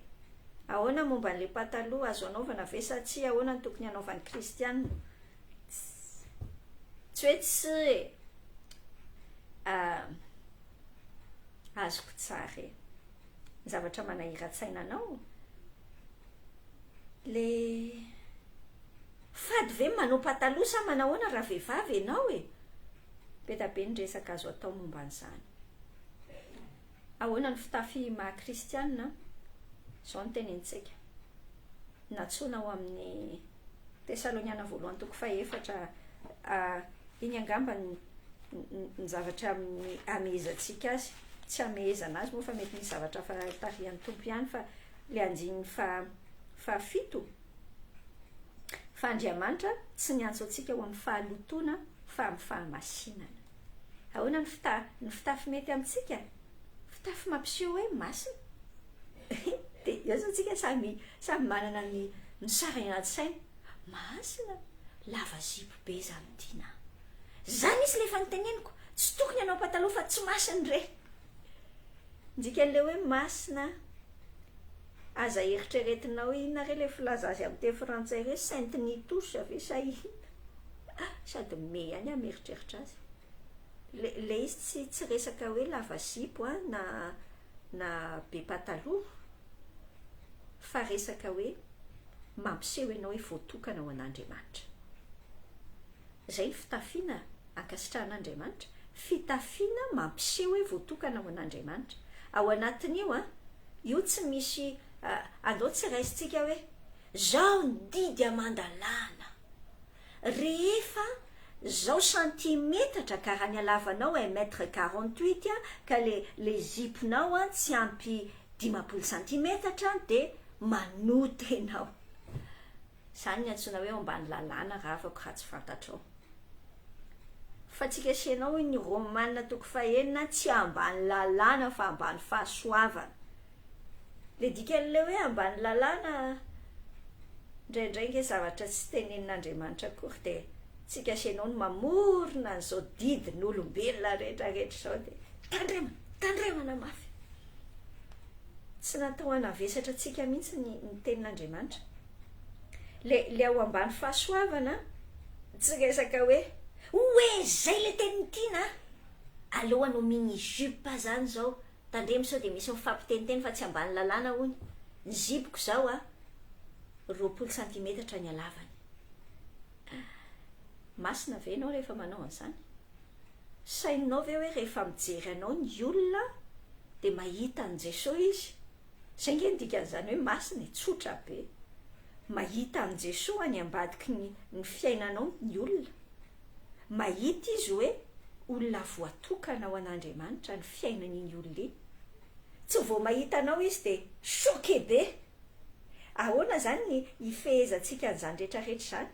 A: Ahoana momba an'ilay pataloha, azo anaovana ve sa tsia, ahoana no tokony hanaovan'ny kristianina? Tsy hoe tsy e! Ah, azoko tsara e. Ny zavatra manahiran-tsaina anao, le fady ve ny manao pataloha sa manahoana raha vehivavy ianao e? Be da be ny resaka azo atao momba an'izany. Ahoana ny fitafy maha kristianina? Izao no tenenintsika. Nantsoina ao amin'ny Tesaloniana voalohany toko fahefatra iny angamba ny zavatra amehezantsika azy. tsy hamehezana azy moa fa mety misy zavatra hafa tarihan'ny Tompo ihany fa le andininy faha fahafito, Fa Andriamanitra tsy niantso antsika ho amin'ny fahalotoana fa amin'ny fahamasinana. Ahoana ny fita ny fitafy mety amintsika? Fitafy mampiseho hoe masina. Dia eo izao tsika samy samy manana ny ny sary anaty saina. Masina? Lava zipo be izany tiana. Zany mihitsy le efa noteneniko, tsy tokony hanao pataloha fa tsy masina ireny. Ny dikan'le hoe masina, aza eritreretinao inona re le filaza azy amin'ny teny frantsay hoe sainte nitouche ve sa inona? Sady me ihany aho mieritreritra azy. Le le izy tsy tsy resaka hoe lava zipo an na na be pataloha fa resaka hoe mampiseho ianao hoe voatokana ho an'Andriamanitra. Izay ny fitafiana ankasitrahan'Andriamanitra, fitafiana mampiseho hoe voatokana ho an'Andriamanitra. Ao anatin'io an, io tsy misy andao tsy raisintsika hoe zao ny didy aman-dalàna. Rehefa zao santimetatra ka raha ny halavanao un mètre 48 ka le le ziponao an tsy ampy 50 santimetatra dia manota ianao. Izany ny antsoina hoe ao ambany lalàna ravako raha tsy fantatrao. Fa tsika sy ianao hoy ny Romana toko fahenina tsy ambany lalàna fa ambany fahasoavana. Le dikan'ilay hoe ambany lalàna indraindray nge zavatra tsy tenenin'Andriamanitra akory dia tsika sy ianao no mamorona an'izao didin'olombelona rehetra rehetra izao dia tandremana, tandremana mafy. Tsy natao hanavesatra antsika mihitsy ny ny tenin'Andriamanitra. Le le ao ambany fahasoavana tsy resaka hoe oe zay le tenin'i Tiana a! Aleo hanao mini jupe zany zao, tandremo sao dia misy mifampiteniteny fa tsy ambany lalàna hono. Ny zipoko zao a, 20 santimetatra ny halavany. Masina ve ianao rehefa manao an'izany? Saininao ve hoe rehefa mijery anao ny olona dia mahita an'i Jesoa izy? Izay nge ny dikan'izany hoe masina e, tsotra be. Mahita an'i Jesoa any ambadiky ny ny fiainanao ny olona. Mahita izy hoe olona voatokana ho an'Andriamanitra ny fiainan'iny olona iny. Tsy vao mahita anao izy dia choqué be. Ahoana izany ny hifehezantsika an'izany rehetra rehetra izany?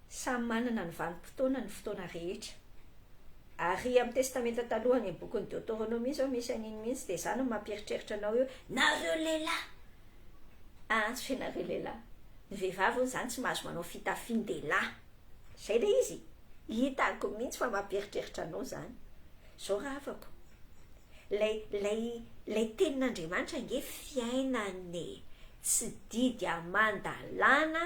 A: Samy manana ny vanim-potoana ny fotoana rehetra. Ary amin'ny Testamenta Taloha any amin'ny bokin'ny Deoteronomia izao misy an'iny mihitsy dia izany no mampieritreritra anao hoe nareo lehilahy! Aa tsy hoe nareo lehilahy. Ny vehivavy hono izany tsy mahazo manao fitafian-dehilahy. Izay ilay izy. Hitako mihitsy fa mampieritreritra anao izany. Izao rahavako. Ilay ilay ilay tenin'Andriamanitra ange fiainana e! Tsy didy aman-dalàna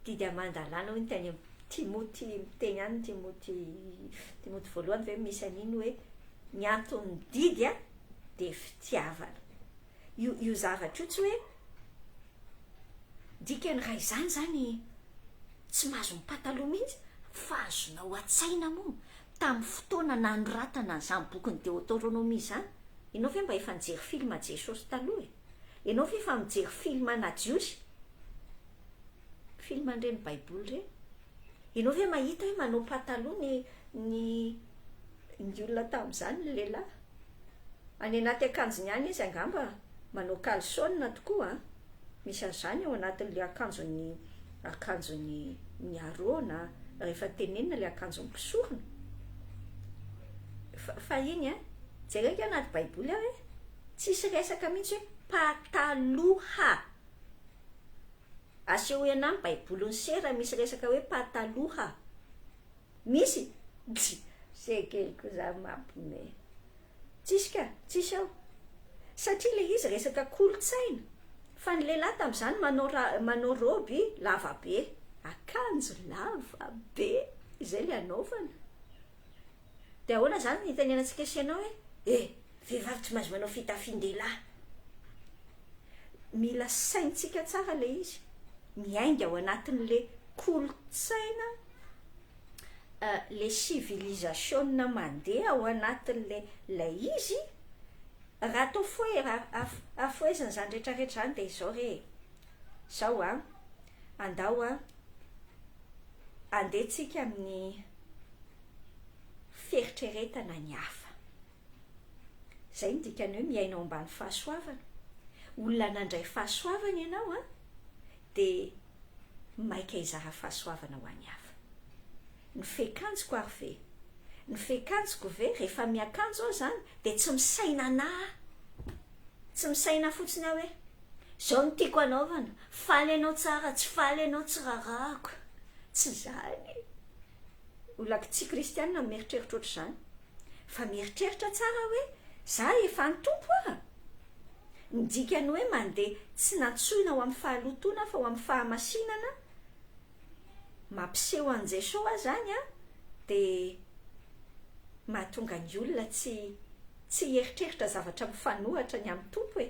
A: Didy aman-dalàna hoy ny teny amin'ny Timoty miteny any Timoty Timoty voalohany ve misy an'iny hoe ny anton'ny didy a dia fitiavana. Io io zavatra io tsy hoe dikany raha izany izany tsy mahazo mipataloha mihitsy fa azonao an-tsaina moa tamin'ny fotoana nanoratana an'izany bokin'ny Deoteronomia izany ianao ve mba efa nijery film Jesosy taloha e? Ianao ve efa mijery film ana Jiosy? Film an'ireny baiboly ireny. Ianao ve mahita hoe manao pataloha ny ny ny olona tamin'izany ny lehilahy? Any anaty akanjony any izy angamba manao caleçon tokoa an! Misy an'izany ao anatin'ilay akanjon'ny akanjon'ny ny Arona rehefa tenenina ilay akanjon'ny mpisorona. Fa fahiny an, jereo ange anaty baiboly ao e! Tsisy resaka mihitsy hoe pataloha. Asehoy anah ny baibolin'i sera misy resaka hoe pataloha. Misy? Tsia, se kely koa za mampime. Tsisy ka, tsisy ao. Satria le izy resaka kolontsaina. Fa ny lehilahy tamin'izany manao ra- manao raoby lava be, akanjo lava be, izay le anaovana. Dia ahoana izany ny hitenenantsika sy ianao hoe, eh, vehivavy tsy mahazo manao fitafian-dehilahy. Mila saintsika tsara ilay izy, miainga ao anatin'ilay kolontsaina, ilay civilisation mandeha ao anatin'ilay ilay izy, raha atao fohy, raha afohezina izany rehetra rehetra izany dia izao re e, izao an, andao an, andeha tsika amin'ny fieritreretana ny hafa. Izay no dikan'ny hoe miaina ao ambany fahasoavana. Olona nandray fahasoavana ianao an, dia maika hizara fahasoavana ho an'ny hafa. Ny fehikanjoko ary ve? Ny fehikanjoko ve, rehefa miakanjo aho izany, dia tsy misaina anà aho. Tsy misaina fotsiny aho hoe, izao no tiako hanaovana, faly ianao tsara, tsy faly ianao tsy raharahako. Tsy izany e. Olona tsy kristianina no mieritreritra ohatr'izany. Fa mieritreritra tsara hoe, za efa ny Tompo aho. Ny dikany hoe mandeha tsy nantsoina ho amin'ny fahalotoana fa ho amin'ny fahamasinana, mampiseho an'i Jesoa izany an, dia mahatonga ny olona tsy tsy hieritreritra zavatra mifanohatra ny amin'ny Tompo e.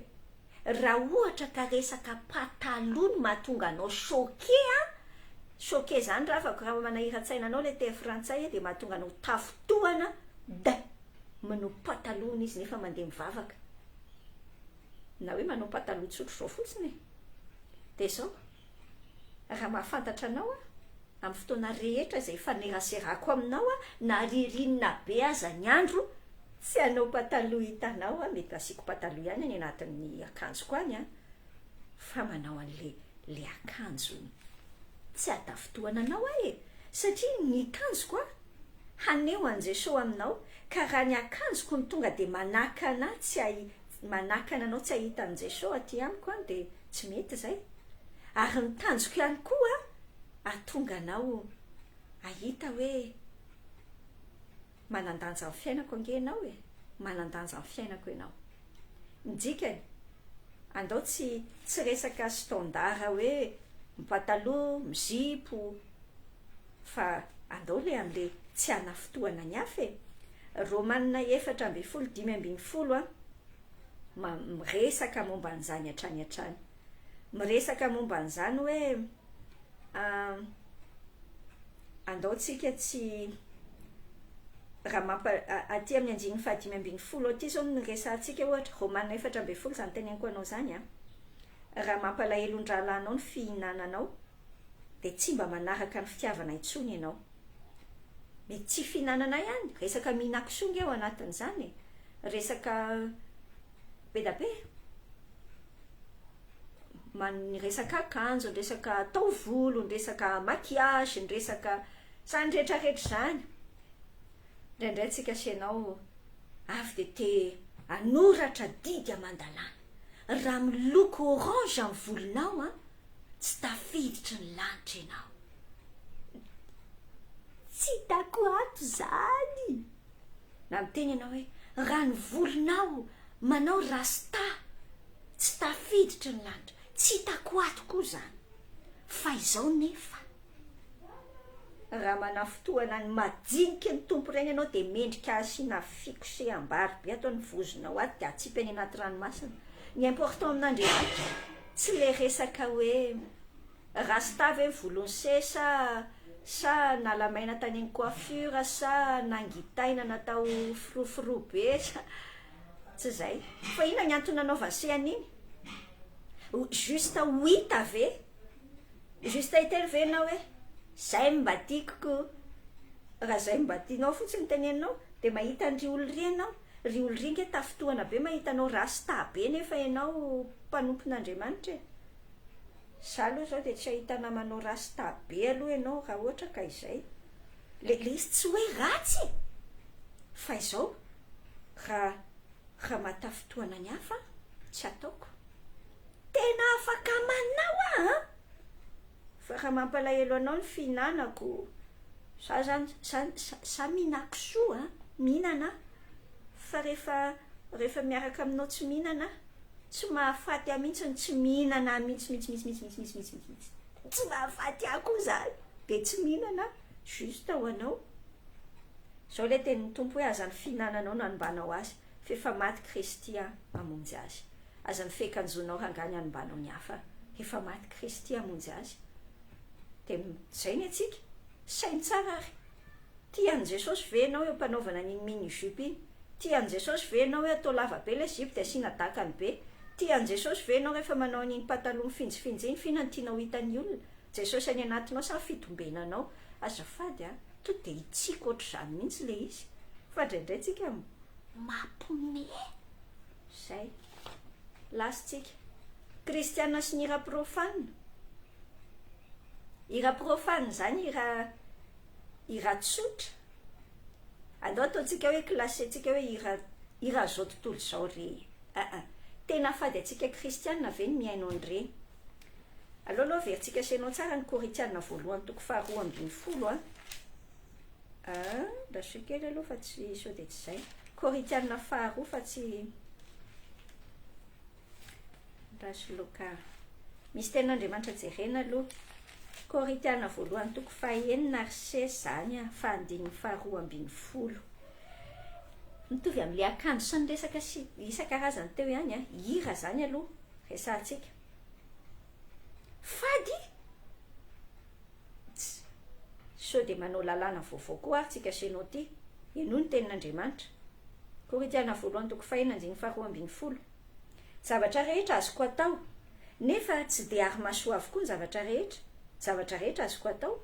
A: Raha ohatra ka resaka pataloha no mahatonga anao choqué an, choqué izany ravako raha manahiran-tsaina anao ilay teny frantsay dia mahatonga anao tafintohana dai manao pataloha hono izy nefa mandeha mivavaka. Na hoe manao pataloha tsotra izao fotsiny e. Dia izao, raha mahafantatra anao aho, amin'ny fotoana rehetra izay ifaneraserako aminao aho, na ririnina be aza ny andro, tsy hanao pataloha hitanao aho, mety asiako pataloha ihany any anatin'ny akanjoko any an, fa manao an'le le akanjo tsy hahatafintohana anao aho e, satria ny tanjoko an, haneho an'i Jesoa aminao, ka raha ny akanjoko no tonga dia manakana ahy tsy hahi, manakana anao tsy hahita an'i Jesoa aty amiko an, dia tsy mety izay. Ary ny tanjoko ihany koa hahatonga anao hahita hoe manan-danja amin'ny fiainako ange ianao e, manan-danja amin'ny fiainako ianao. Ny dikany, andao tsy tsy resaka standard hoe mipataloha, mizipo, fa andao le amin'le tsy hanafintohana ny hafa e. Romana 14 15 an, miresaka momba an'izany hatrany hatrany. Miresaka momba an'izany hoe andao tsika tsy raha mampa aty amin'ny andininy faha 15 aty izao no resahantsika ohatra, Romana 14 izany teneniko anao izany an, raha mampalahelo ny rahalahinao ny fihinananao dia tsy mba manaraka ny fitiavana intsony ianao. Mety tsy fihinanana ihany, resaka mihinan-kisoa nge ao anatin'izany e, resaka be da be, ny resaka akanjo, ny resaka taovolo, ny resaka maquillage, ny resaka izany rehetra rehetra izany. Indraindray tsika sy ianao avy dia te hanoratra didy aman-dalàna. Raha miloko orange ny volonao an, tsy tafiditry ny lanitra ianao. Tsy hitako ato izany. Na miteny ianao hoe raha ny volonao manao rasta tsy tafiditry ny lanitra. Tsy hitako ato koa izany. Fa izao nefa, raha manafintohana ny madiniky ny Tompo ireny ianao dia mendrika asiana fikoseham-bary be ato ny vozonao ato dia atsipy any anaty ranomasina. Ny important amin'Andriamanitra tsy le resaka hoe rasta ve ny volon'i se sa sa nalamaina tany amin'ny coiffure sa nangitaina natao frou-frou be sa tsy zay. Fa inona ny antony nanaovan'i se an'iny? Juste ho hita ve? Juste hiteny ve ianao hoe zay no mba tiako ko? Raha zay no mba tianao fotsiny no teneninao dia mahita an-dry olona ry ianao. Ry olo ry nge tafintohana be mahita anao rasta be nefa ianao mpanompon'Andriamanitra e! Za aloha zao dia tsy hahita namanao rasta be aloha ianao raha ohatra ka izay. Le le izy tsy hoe ratsy e! Fa izao raha raha mahatafintohana ny hafa tsy ataoko. Tena afaka manao aho an! Fa raha mampalahelo anao ny fihinanako, za zany, za, za mihinan-kisoa an, mihinana aho, fa rehefa, rehefa miaraka aminao tsy mihinana aho, tsy mahafaty ahy mihitsy ny tsy mihinana ahy mihitsy mihitsy mihitsy mihitsy mihitsy mihitsy mihitsy mihitsy, tsy mahafaty ahy koa zany, dia tsy mihinana aho, juste ho anao. Zao ilay tenin'ny Tompo hoe aza ny fihinananao no anombanao azy, f'efa maty Kristy an, hamonjy azy. Aza ny fehikanjonao rangahy ny hanombanao ny hafa efa maty Kristy hamonjy azy dia zay ny antsika saino tsara ary tia an'i Jesosy ve ianao eo am-panaovana an'iny mini jupe iny tia an'i Jesosy ve ianao hoe atao lava be ilay zipo dia asiana dakany be tia an'i Jesosy ve ianao rehefa manao an'iny pataloha mifinjifinjy iny f'inona no tianao ho hitan'ny olona Jesosy any anatinao sa ny fitombenanao azafady a to dia hitsiko ohatr'izany mihitsy ilay izy fa indraindray tsika mampime. Zay. Lasa tsika. Kristiana sy ny hira profane. Hira profane zany hira hira tsotra. Andao ataontsika hoe classé-tsika hoe hira hira zao tontolo izao re. Aa. Tena fady antsika kristiana ve ny mihaino an'ireny? Aleo aloha averintsika seno tsara ny Korintiana voalohany toko faharoa 12 a. Ah, andraso kely aloha fa tsy sao dia tsy izay. Korintiana faharoa fa tsy andraso loka. Misy tenin'Andriamanitra jerena aloha. Korintiana voalohany toko fahenina ary se zany a, fa andininy faharoa 12. Mitovy amin'ilay akanjo sy ny resaka sy isan-karazany teo ihany a. Hira zany aloha resahantsika. Fady Ts. Sao dia manao lalàna vaovao koa ary tsika sy ianao ity? Henoy ny tenin'Andriamanitra. Korintiana voalohany toko faheno andininy faharoa 12. Zavatra rehetra azoko atao, nefa tsy dia ary mahasoa avokoa ny zavatra rehetra. Zavatra rehetra azoko atao,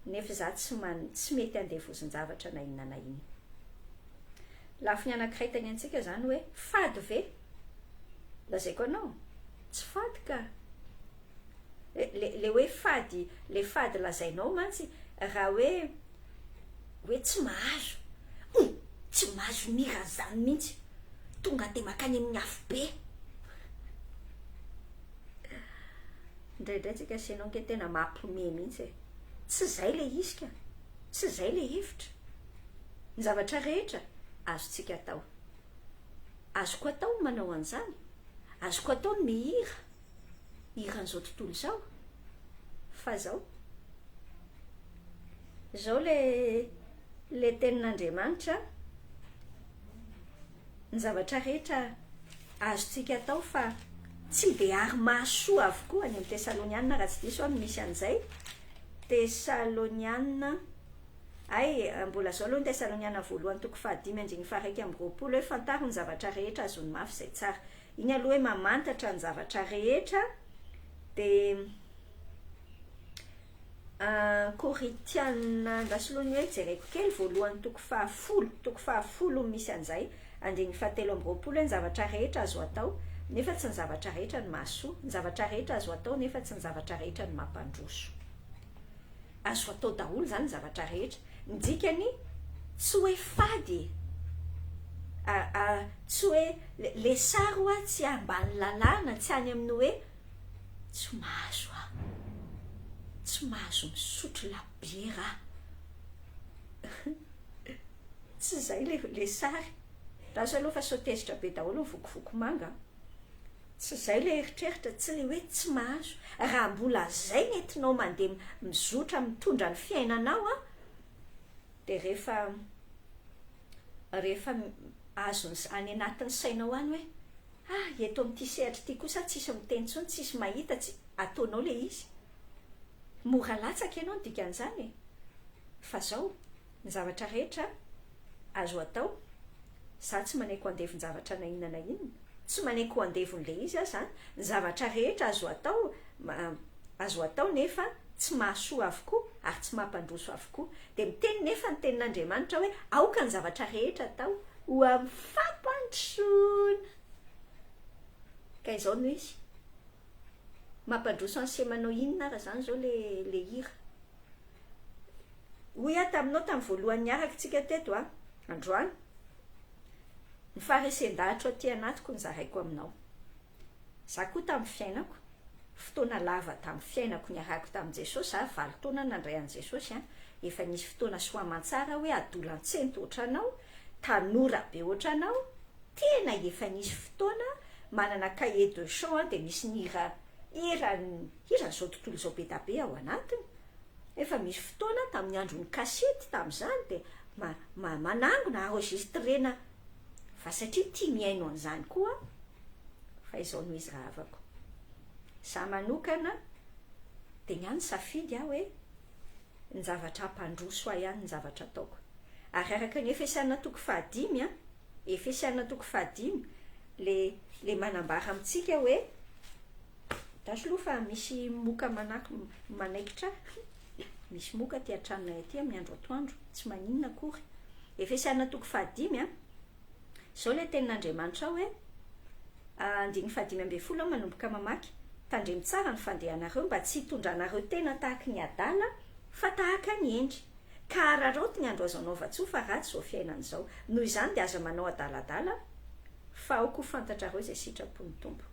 A: nefa izaho tsy man tsy mety andevozin-javatra na inona na inona. Lafiny anankiray tenentsika izany hoe fady ve? Lazaiko anao, tsy fady ka. Le le hoe fady, le fady lazainao mantsy raha hoe hoe tsy mahazo, hum! Tsy mahazo mira an'izany mihitsy, tonga dia mankany amin'ny afobe. Indraindray tsika sy ianao ange tena mampiomehy mihitsy e. Tsy izay le izy ka, tsy izay le hevitra. Ny zavatra rehetra azontsika atao. Azoko atao ny manao an'izany, azoko atao ny mihira hiran'izao tontolo izao, fa zao, zao le le tenin'Andriamanitra, ny zavatra rehetra azontsika atao fa tsy dia ary mahasoa avokoa, any amin'ny Tesalonianina raha tsy diso aho no misy an'izay, Tesalonianina. Hay, mbola zao aloha ny Tesaloniana voalohany toko fahadimy andininy faha-21 hoe fantaro ny zavatra rehetra azony mafy izay tsara. Iny aloha hoe mamantatra ny zavatra rehetra dia Korintiana andraso aloha ny hoe jereko kely voalohany toko fahafolo, toko fahafolo misy an'izay, andininy fahatelo 22 hoe ny zavatra rehetra azo atao nefa tsy ny zavatra rehetra no mahasoa, ny zavatra rehetra azo atao nefa tsy ny zavatra rehetra no mampandroso. Azo atao daholo izany ny zavatra rehetra. Ny dikany tsy hoe fady e! Tsy hoe le sary hoa tsy ambany lalàna, tsy any amin'ny hoe tsy mahazo aho, tsy mahazo misotro labiera aho. Tsy izay le le sary. Lasa aloha fa sao tezitra be daholo ny vokovoko manga an. Tsy izay ilay eritreritra, tsy ilay hoe tsy mahazo. Raha mbola izay ny entinao mandeha mizotra mitondra ny fiainanao an, dia rehefa rehefa azon'ny any anatin'ny sainao any hoe ah eto amin'ity sehatra ity kosa aho tsisy miteny intsony, tsisy mahita, tsy, ataonao ilay izy. Mora latsaka ianao ny dikan'izany e. Fa zao, ny zavatra rehetra azo atao, za tsy manaiky ho andevon-javatra na inona na inona, tsy manaiky ho andevon'ilay izy aho zany, ny zavatra rehetra azo atao, azo atao nefa tsy mahasoa avokoa ary tsy mampandroso avokoa. Dia miteny nefa ny tenin'Andriamanitra hoe aoka ny zavatra rehetra atao ho amin'ny fampandrosoana. Ka izao no izy. Mampandroso an'i Semanao inona ara zany zao le le hira? Hoy aho taminao tamin'ny voalohany niaraka tsika teto a, androany, ny faharesen-dahatro aty anatiko no zaraiko aminao. Za koa tamin'ny fiainako, fotoana lava tamin'ny fiainako niarahako tamin'i Jesosy, za valo taona nandray an'i Jesosy a, efa nisy fotoana soa aman-tsara hoe adolantsento ohatranao, tanora be ohatranao, tena efa nisy fotoana manana cahier de chant aho dia misy ny hira eran'ny hiran'izao tontolo izao be da be ao anatiny. Efa misy fotoana tamin'ny andron'ny kasety tamin'izany dia ma ma manangona enregistrena fa satria tia mihaino an'izany koa aho fa izao no izy rahavako. Za manokana dia ny ahy nisafidy aho hoe ny zavatra hampandroso ahy ihany ny zavatra ataoko. Ary araka ny Efesiana toko fahadimy an, Efesiana toko fahadimy, le le manambara amintsika hoe, Andraso aloha fa misy moka manako manaikitra ahy, misy moka aty an-tranonay aty amin'ny andro atoandro, tsy maninona akory. Efesiana toko fahadimy an, izao ilay tenin'Andriamanitra ao hoe. Andininy faha-15 aho manomboka mamaky, Tandremo tsara ny fandehanareo mba tsy hitondranareo tena tahaky ny adala fa tahaka ny hendry. Ka araraoty ny andro azo anaovan-tsoa fa ratsy izao fiainana izao. Noho izany dia aza manao adaladala fa aoka ho fantatrareo izay sitrapon'ny Tompo.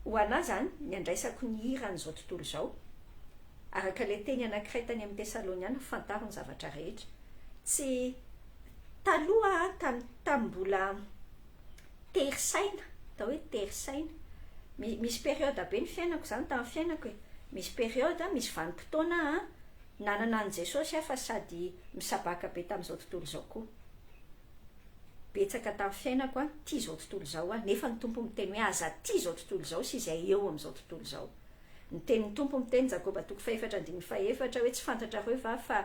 A: Ho anà izany, ny andraisako ny hiran'izao tontolo izao, araka ilay teny anankiray tany amin'ny Tesaloniana, fantaro ny zavatra rehetra. Tsy taloha aho tam tamin'ny mbola tery saina, atao hoe tery saina. Misy période be ny fiainako izany tamin'ny fiainako e. Misy période, misy vanim-potoana aho nanana an'i Jesosy aho fa sady misabaka be tamin'izao tontolo izao koa. Betsaka tamin'ny fiainako aho, tia izao tontolo izao aho, nefa ny Tompo miteny hoe aza tia izao tontolo izao sy izay eo amin'izao tontolo izao. Ny tenin'ny Tompo miteny, Jakoba toko fahefatra andininy fahefatra, hoe tsy fantatrareo va fa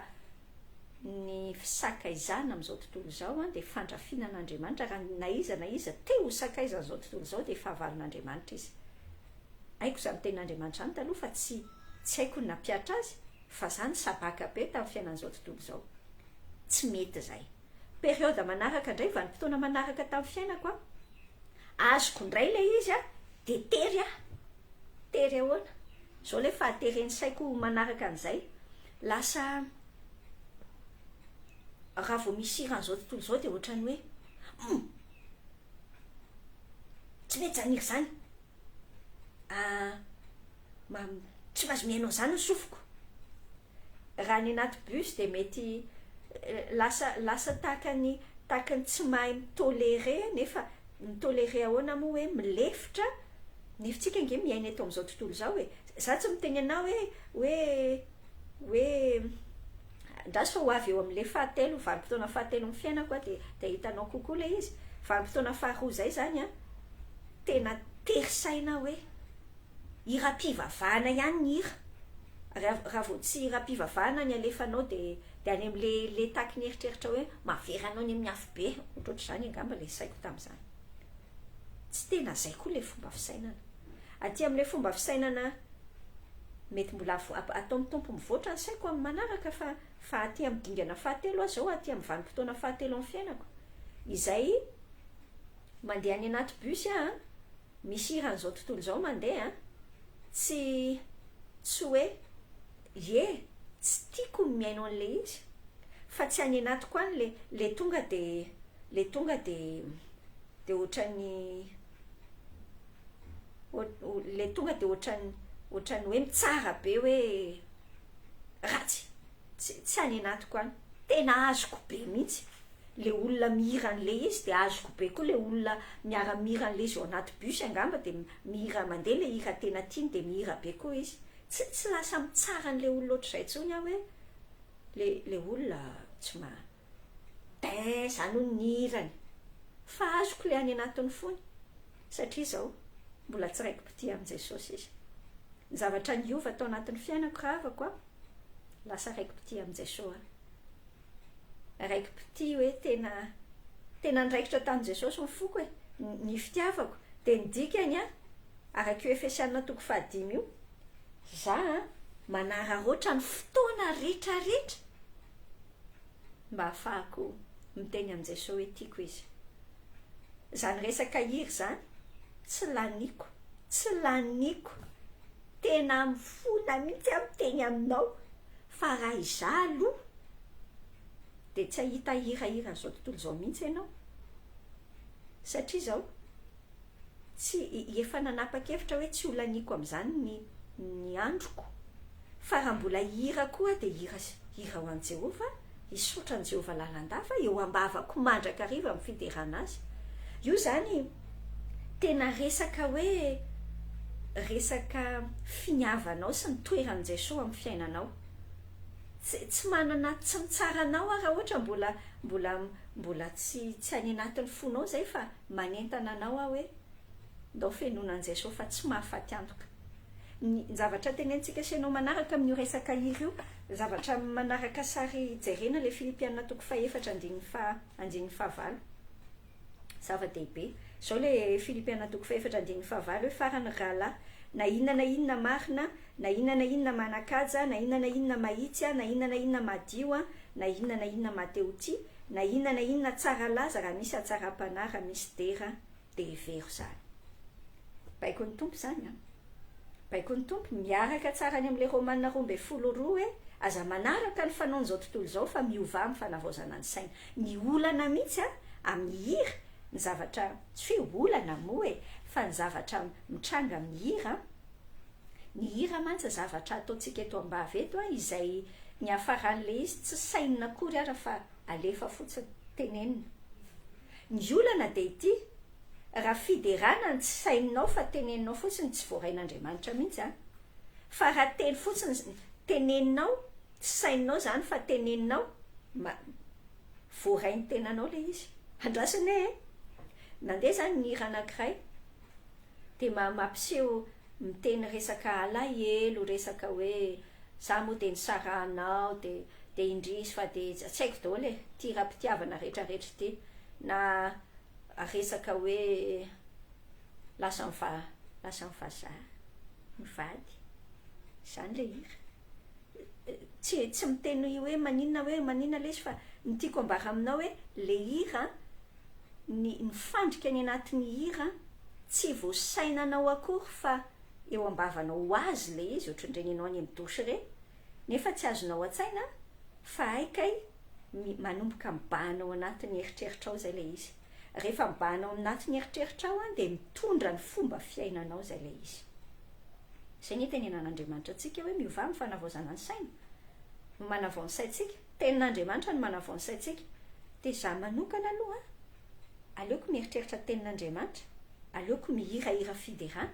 A: ny fisakaizana amin'izao tontolo izao dia fandrafiana an'Andriamanitra, raha na iza na iza te ho sakaizan'izao tontolo izao dia fahavalon'Andriamanitra izy. Haiko izany tenin'Andriamanitra izany taloha fa tsy tsy haiko ny nampihatra azy, fa za nisabaka be tamin'ny fiainan'izao tontolo izao. Tsy mety izay. Période manaraka indray, vanim-potoana manaraka tamin'ny fiainako an, azoko indray ilay izy an, dia tery aho. Tery ahoana? Izao ilay fahateren'ny saiko manaraka an'izay, lasa raha vao misy hiran'izao tontolo izao dia ohatran'ny hoe hum! Tsy mety izany hira izany. Ah, tsy mahazo mihaino an'izany ny sofiko. Raha any anaty bus dia mety lasa lasa tahaka ny tahaka ny tsy mahay mi-tolerer nefa mi-tolerer ahoana moa hoe milefitra nefa tsika ange miaina eto amin'izao tontolo izao e. Za tsy miteny anao hoe hoe hoe andraso fa ho avy eo amin'ilay fahatelo, vanim-potoana fahatelo amin'ny fiainako aho dia dia hitanao kokoa ilay izy. Vanim-potoana faharoa izay izany an, tena tery saina aho hoe Hiram-pivavahana ihany ny hira. Raha vao tsy hiram-pivavahana ny alefanao dia dia any amin'ilay ilay taky ny eritreritra hoe mahavery anao any amin'ny afobe. Ohatrohatr'izany angamba ilay saiko tamin'izany. Tsy tena izay koa ilay fomba fisainana. Aty amin'ilay fomba fisainana mety mbola ataon'ny Tompo mivoatra ny saiko amin'ny manaraka fa fa aty amin'ny dingana fahatelo aho izao, aty amin'ny vanim-potoana fahatelo amin'ny fiainako. Izay mandeha any anaty bus aho an, Misy hiran'izao tontolo izao mandeha an! Tsy tsy hoe ie tsy tiako ny mihaino an'ilay izy fa tsy any anatiko any le le tonga de le tonga de de ohatran'ny le tonga de ohatran'ny ohatran'ny hoe mitsara be hoe ratsy tsy tsy any anatiko any. Tena azoko be mihitsy. Le olona mihira an'le izy de azoko be koa le olona miara mihira an'le izy ao anaty bus angamba de mihira mandeha le hira tena tiany de mihira be koa izy. Tsy tsy lasa mitsara an'le olona ohatr'izay intsony aho hoe le le olona tsy ma de zany hono ny hirany. Fa azoko le any anatin'ny fony satria zao mbola tsy raiki-pitia amin'i Jesosy izy. Ny zavatra niova tao anatin'ny fiainako rahavako a, lasa raiki-pitia amin'i Jesosy aho. Raiki-pitia hoe tena tena niraikitra tamin'i Jesosy ny foko e, ny fitiavako. Dia ny dikany an, araka io Efesiana toko fahadimy io, za an, manararaotra ny fotoana retraretra mba hahafahako miteny amin'i Jesosy hoe tiako Izy. Izany resaka hira izany, tsy laniko, tsy laniko, tena mifona mihitsy aho miteny aminao fa raha izaho aloha dia tsy hahita hirahiran'izao tontolo izao mihitsy ianao satria izao tsy efa nanapa-kevitra hoe tsy ho laniako amin'izany ny ny androko fa raha mbola hihira koa aho dia hira hira ho an'i Jehovah, hisaotra an'i Jehovah lalandava eo am-bavako mandrakariva amin'ny fiderana azy. Io izany tena resaka hoe resaka finiavanao sy ny toeran'i Jesoa amin'ny fiainanao. Tsy tsy manana tsy mitsara anao aho raha ohatra mbola mbola mbola tsy tsy any anatin'ny fonao izay fa manentana anao aho hoe ndao fenoina an'i Jesoa fa tsy mahafaty antoka. Ny zavatra tenenintsika sy ianao manaraka amin'io resaka hira io, zavatra manaraka sary jerena ilay Filipiana toko fahefatra andininy faha andininy fahavalo. Zava-dehibe. Izao ilay Filipiana toko fahefatra andininy fahavalo hoe farany ry rahalahy, na inona na inona marina, na inona na inona manan-kaja, na inona na inona mahitsy, na inona na inona madio, na inona na inona maha-te-ho tia, na inona na inona tsara laza, raha misy hatsaram-panahy, raha misy dera. Dia hevero izany. Baikon'ny Tompo izany an. Baikon'ny Tompo, miaraka tsara any amin'ilay Romana 12:2 hoe, aza manaraka ny fanaon'izao tontolo izao fa miovà amin'ny fanavaozana ny saina. Ny olana mihitsy an, amin'ny hira, ny zavatra, tsy hoe olana moa e, fa ny zavatra mitranga amin'ny hira an, ny hira mantsy zavatra ataontsika eto am-bava eto an, izay niafaran'ilay izy tsy sainina akory ara fa alefa fotsiny, tenenina. Ny olana dia ity, raha fiderana ny tsy saininao fa teneninao fotsiny tsy voarain'Andriamanitra mihitsy an! Fa raha teny fotsiny teneninao, tsy saininao izany fa teneninao, ma, voarain'ny tenanao ilay izy. Andraso anie e! Nandeha izany ny hira anankiray, dia ma, mampiseho miteny resaka alahelo, resaka hoe za moa dia nisarahanao, dia dia indrisy fa dia tsy haiko daholo e, ity hiram-pitiavana rehetrarehetra ity, na resaka hoe lasa miva lasa mivazaha mivady, izany ilay hira. Tsy tsy miteny hoe maninona hoe maninona ilay izy fa ny tiako ambara aminao hoe ilay hira ny ny fandrika any anatin'ny hira tsy voasainanao akory fa eo am-bavanao ho azy ilay izy ohatran'ireny ianao any amin'ny douche ireny. Nefa tsy azonao an-tsaina fa hay kay manomboka mibahana ao anatin'ny eritreritrao izay ilay izy. Rehefa mibahana ao anatin'ny eritreritrao an dia mitondra ny fomba fiainanao izay ilay izy. Izay ny itenenan'Andriamanitra antsika hoe miovà amin'ny fanavaozana ny saina. No manavao ny saintsika. Tenin'Andriamanitra no manavao ny saintsika. Dia izaho manokana aloha an, aleoko mieritreritra tenin'Andriamanitra, aleoko mihira hira fiderana,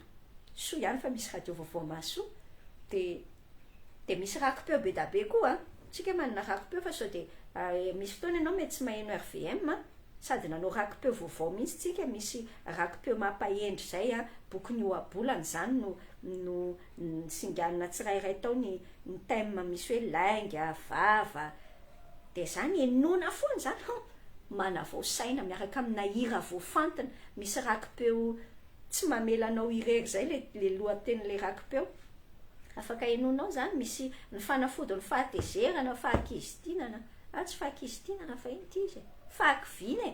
A: soa ihany fa misy radio vaovao mahasoa, dia Dia misy raki-peo be da be koa an! Tsika manana raki-peo fa sao dia misy fotoana ianao mety tsy maheno RVM an! Sady nanao raki-peo vaovao mihitsy tsika, misy raki-peo mampahendry izay an, bokin'ny ohabolana izany no no singanina tsirairay tao ny ny thème misy hoe lainga, vava, dia izany henoina foana izany hum! Manavao saina miaraka amina hira voafantina, misy raki-peo tsy mamela anao irery izay le le lohatenin'ilay raki-peo. Afaka henoinao izany, misy ny fanafodin'ny fahatezerana, fahakizitinana, ah tsy fahakizitinana fa ino ity izy e? Fahakiviana e!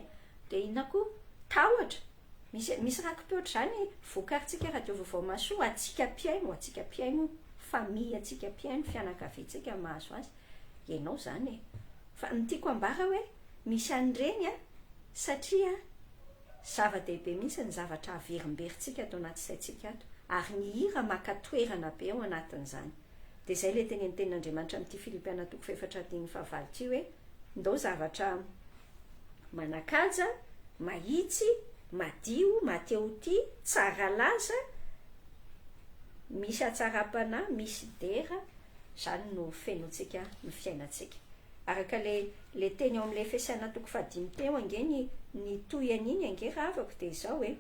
A: Dia inona koa? Tahotra. Misy misy raki-peo ohatr'izany vokarintsika Radio Vaovao Mahasoa ho antsika mpihaino, ho antsika mpihaino, famille antsika mpihaino, fianakaviantsika mahazo azy. Ianao izany e! Fa ny tiako ambara hoe misy an'ireny an, satria Zava-dehibe mihitsy ny zavatra averimberintsika ato anaty saintsika ato, ary ny hira maka toerana be ao anatin'izany. Dia izay ilay tenenin'ny Tenin'Andriamanitra amin'ity Filipiana toko fahefatra andininy fahavalo ity hoe, Ndao zavatra manan-kaja, mahitsy, madio, mahatehotia, tsara laza, misy hatsaram-panahy, misy dera, izany no fenointsika ny fiainantsika. Araka le le teny ao amin'ilay Efesiana toko fahadimy teo ange ny ny tohy an'iny ange rahavako dia izao e!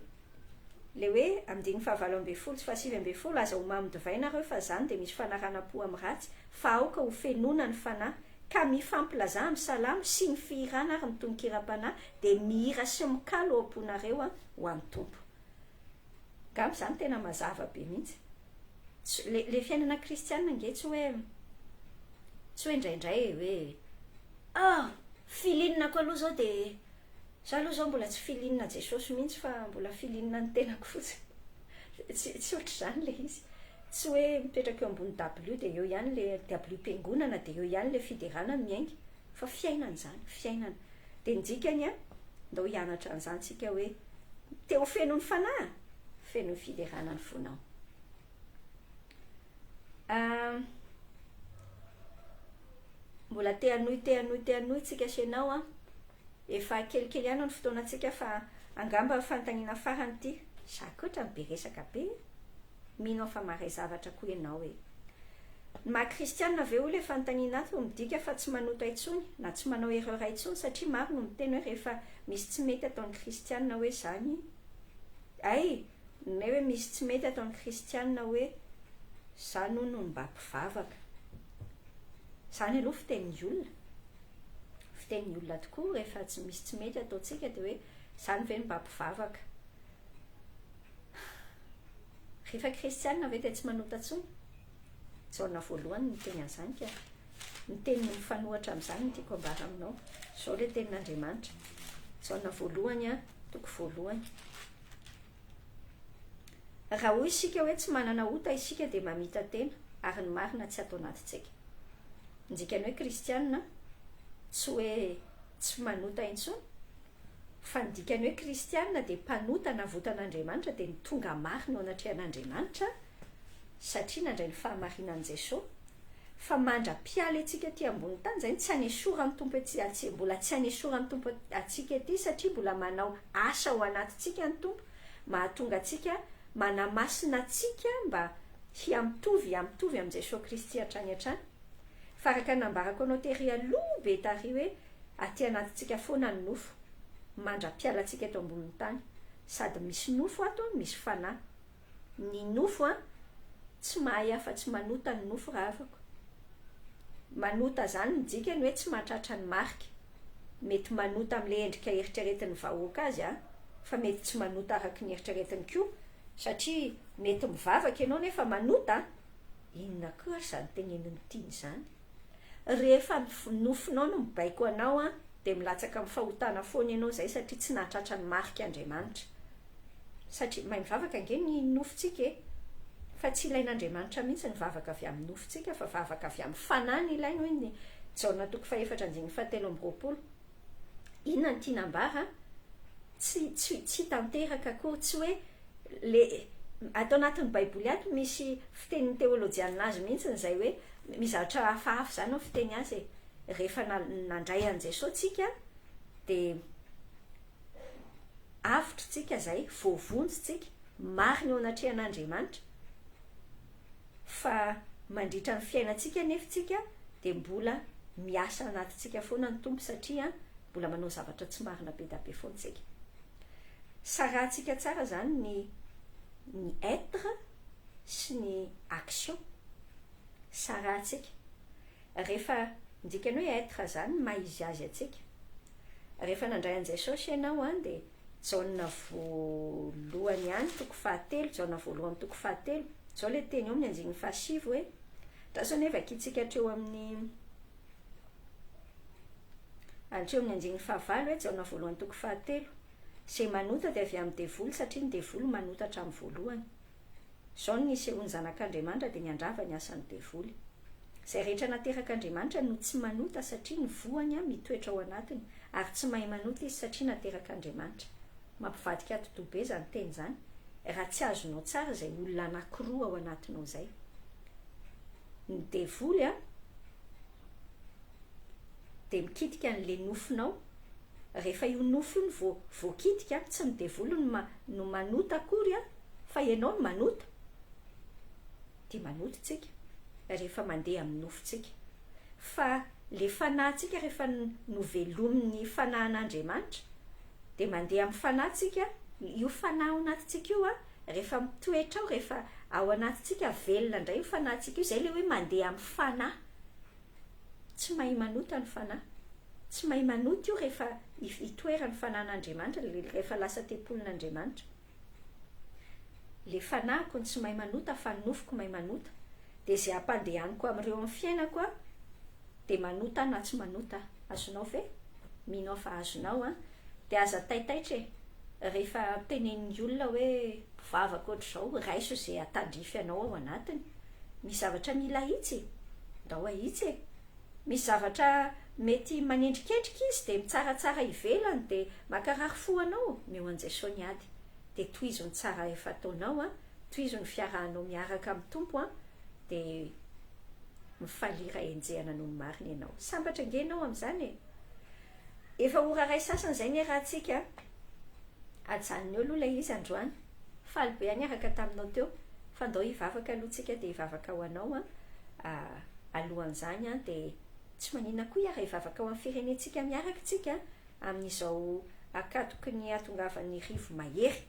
A: Le hoe andininy fahavalo ambin'ny folo sy fahasivy ambin'ny folo aza ho mamo divay nareo fa zany dia misy fanaranam-po amin'ny ratsy fa aoka ho fenoina ny fanahy ka mifampilazà amin'ny salamo sy ny fihirana ary ny tononkiram-panahy dia mihira sy mikalo ao am-ponareo ho an'ny Tompo. Angamba izany tena mazava be mihitsy. Tsy, le, le fiainana kristiana ange tsy hoe, tsy hoe indraindray e, hoe ah! Feeling-ko aloha izao dia, za aloha izao mbola tsy feeling Jesosy mihitsy fa mbola feeling ny tenako fotsiny. Tsy, tsy ohatr'izany ilay izy. Tsy hoe mipetraka eo ambony dabilio dia eo ihany ilay dabiliom-piangonana dia eo ihany ilay fiderana no miainga. Fa fiainana izany, fiainana. Dia ny dikany an, ndao hianatra an'izany tsika hoe, te ho feno ny fanahy? Feno ny fiderana ny fonao. Ah, mbola te hanohy, te hanohy, te hanohy tsika sy ianao an. Efa kelikely ihany ny fotoanantsika fa angamba fanontaniana farany ity. Za koa ohatran'ny be resaka be. Mino aho fa mahay zavatra koa ianao e. Ny maha kristianina ve hoy ilay fanontaniana ato midika fa tsy manota intsony na tsy manao erreur intsony satria maro no miteny hoe rehefa misy tsy mety ataon'ny kristianina hoe zany ay ny hoe misy tsy mety ataon'ny kristianina hoe zany hono no mba mpivavaka. Zany aloha fitenin'ny olona. Fitenin'ny olona tokoa rehefa tsy misy tsy mety ataontsika dia hoe zany ve no mba mpivavaka. Rehefa kristianina ve dia tsy manota intsony? Jaona voalohany no niteny an'izany ka. Ny teniny mifanohitra amin'izany no tiako ambara aminao. Izao ilay tenin'Andriamanitra. Jaona voalohany, toko voalohany. Raha hoy isika hoe tsy manana ota isika dia mamita-tena ary ny marina tsy ato anatintsika. Ny dikan'ny hoe kristiana tsy hoe tsy manota intsony fa ny dikan'ny hoe kristiana dia mpanota navotan'Andriamanitra dia ny tonga marina eo anatrehan'Andriamanitra satria nandray ny fahamarinan'i Jesoa fa mandra-piala antsika aty ambony tany izay no tsy anesoran'ny Tompo etsy atsy mbola tsy anesoran'ny Tompo antsika ety satria mbola manao asa ao anatintsika ny Tompo mahatonga antsika manamasina antsika mba hihamitovy hihamitovy amin'i Jesoa Kristy hatrany hatrany fa araka ny nambarako anao tery aloha be tary hoe aty anatintsika foana ny nofo mandra-piala antsika eto ambonin'ny tany sady misy nofo ato misy fanahy Ny nofo an, tsy mahay afa-tsy manota ny nofo rahavako. Manota zany ny dikany hoe tsy mahatratra ny marika. Mety manota amin'ilay endrika eritreretin'ny vahoaka azy an, fa mety tsy manota araky ny eritreretiny koa, satria mety mivavaka ianao nefa manota an! Inona koa ary izany tenenin'i Tiana izany? Rehefa ny nofonao no mibaiko anao an, dia milatsaka amin'ny fahotana foana ianao izay satria tsy nahatratra ny marika Andriamanitra. Satria mahay mivavaka ange ny nofontsika e! Fa tsy ilain'Andriamanitra mihitsy ny vavaka avy amin'ny nofontsika fa vavaka avy amin'ny Fanahy no ilainy hoy ny Jaona toko fahefatra andininy fahatelo amby roapolo. Inona no tiana ambara? Tsy tsy tsy tanteraka akory, tsy hoe le ato anatin'ny baiboly ato misy fitenin'ny teolojianina azy mihitsy izay hoe misy zavatra hafahafa izany ny fiteny azy e! Rehefa nandray an'i Jesoa tsika dia Avotra tsika zay, voavonjy tsika, marina eo anatrehan'Andriamanitra, fa mandritra ny fiainantsika anefa tsika dia mbola miasa anatintsika foana ny Tompo satria mbola manao zavatra tsy marina be da be foana tsika. Sarahantsika tsara zany ny ny être sy ny action. Sarahantsika. Rehefa, ny dikany hoe être zany ny maha izy azy antsika. Rehefa nandray an'i Jesosy ianao an dia Jaona voalohany ihany toko fahatelo, Jaona voalohany toko fahatelo, izao ilay teny eo amin'ny andininy fahasivy hoe, andraso anie vakintsika hatreo amin'ny hatreo amin'ny andininy fahavalo hoe Jaona voalohany toko fahatelo, izay manota dia avy amin'ny devoly satria ny devoly manota hatramin'ny voalohany. Izao no nisehoan'ny Zanak'Andriamanitra dia ny handrava ny asan'ny devoly. Izay rehetra naterak'Andriamanitra no tsy manota satria ny voany mitoetra ao anatiny ary tsy mahay manota izy satria naterak'Andriamanitra. Mampivadika atidoha be izany teny izany raha tsy azonao tsara izay olona anakiroa ao anatinao izay. Ny devoly dia mikitika an'ilay nofonao. Rehefa io nofo io no voa voakitika, tsy ny devoly no no manota akory an, fa ianao no manota, dia manota tsika rehefa mandeha amin'ny nofontsika. Fa le fanahintsika rehefa novelomin'ny fanahin'Andriamanitra, dia mandeha amin'ny fanahy tsika, io fanahy ao anatintsika io an, rehefa mitoetra ao, rehefa ao anatintsika velona indray io fanahintsika io, izay ilay hoe mandeha amin'ny fanahy. Tsy mahay manota ny fanahy. Tsy mahay manota io rehefa itoeran'ny fanahin'Andriamanitra, rehefa lasa tempolin'Andriamanitra. Le fanahiko no tsy mahay manota fa ny nofoko mahay manota. Dia izay ampandehaniko amin'ireo amin'ny fiainako aho, dia manota aho na tsy manota aho. Azonao ve? Mino aho fa azonao an. Dia aza taitaitra e. Rehefa tenenin'ny olona hoe mpivavaka ohatr'izao, raiso izay atandrify anao ao anatiny. Misy zavatra mila ahitsy e. Ndao ahitsy e. Misy zavatra mety manendrikendrika izy dia mitsaratsara ivelany dia mankarary fo anao, omeo an'i Jesoa ny ady. Dia tohizo ny tsara efa ataonao an, tohizo ny fiarahanao miaraka amin'ny Tompo an, dia mifalia raha enjehana noho ny marina ianao. Sambatra ange ianao amin'izany e! Efa ora iray sasany izay niarahantsika an! Ajanony eo aloha ilay izy androany. Faly be aho niaraka taminao teo, fa ndao hivavaka aloha tsika dia hivavaka ho anao an! Alohan'izany an dia tsy maninona koa hiara hivavaka ho an'ny firenentsika miaraka tsika amin'izao akatoky ny hatongavan'ny rivo-mahery.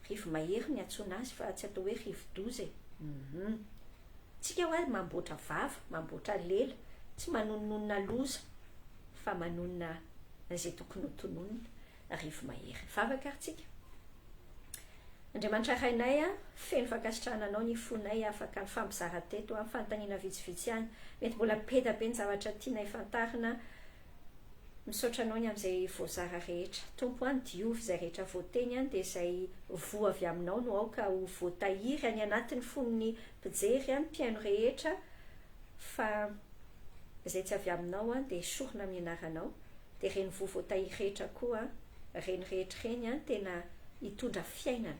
A: Rivo-mahery no iantsoana azy fa tsy atao hoe rivo-doza e! Hum. Tsika hoa mamboatra vava, mamboatra lela, tsy manononona loza fa manonona izay tokony ho tononina. Rivo-mahery. Vavaka ary tsika. Andriamanitra Rainay a, feno fankasitrahana Anao ny fonay afaka nifampizara teto an, fanontaniana vitsivitsy ihany, mety mbola be da be ny zavatra tianay fantarina. Misaotra Anao ny amin'izay voazara rehetra. Tompo an, diovy izay rehetra voateny an, dia izay voa avy Aminao no aoka ho voatahiry any anatin'ny fon'ny mpijery an, mpihaino rehetra, fa izay tsy avy Aminao an, dia esorina amin'ny anaranao. Dia ireny voa voatahiry rehetra koa an, ireny rehetra ireny an, tena hitondra fiainana.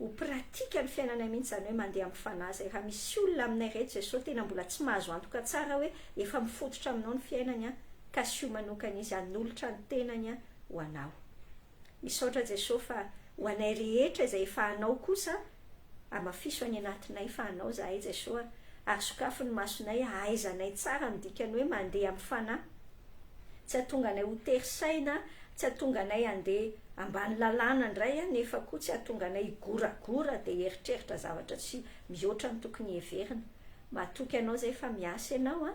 A: Ho pratique ny fiainanay mihitsy izany hoe mandeha amin'ny fanahy izay. Raha misy olona aminay ireto Jesoa tena mbola tsy mahazo antoka tsara hoe efa mifototra Aminao ny fiainany an, Kasio manokana izy hanolotra ny tenany ho anao. Misaotra Jesoa fa ho anay rehetra izay efa anao kosa amafiso any anatinay fa anao zahay Jesoa ary sokafy ny masonay hahaizanay tsara ny dikany hoe mandeha amin'ny fanahy. Tsy hatonga anay ho tery saina, tsy hatonga anay handeha ambany lalàna indray nefa koa tsy hatonga anay higoragora dia hieritreritra zavatra tsy mihoatra ny tokony heverina. Matoky anao zay fa miasa ianao a.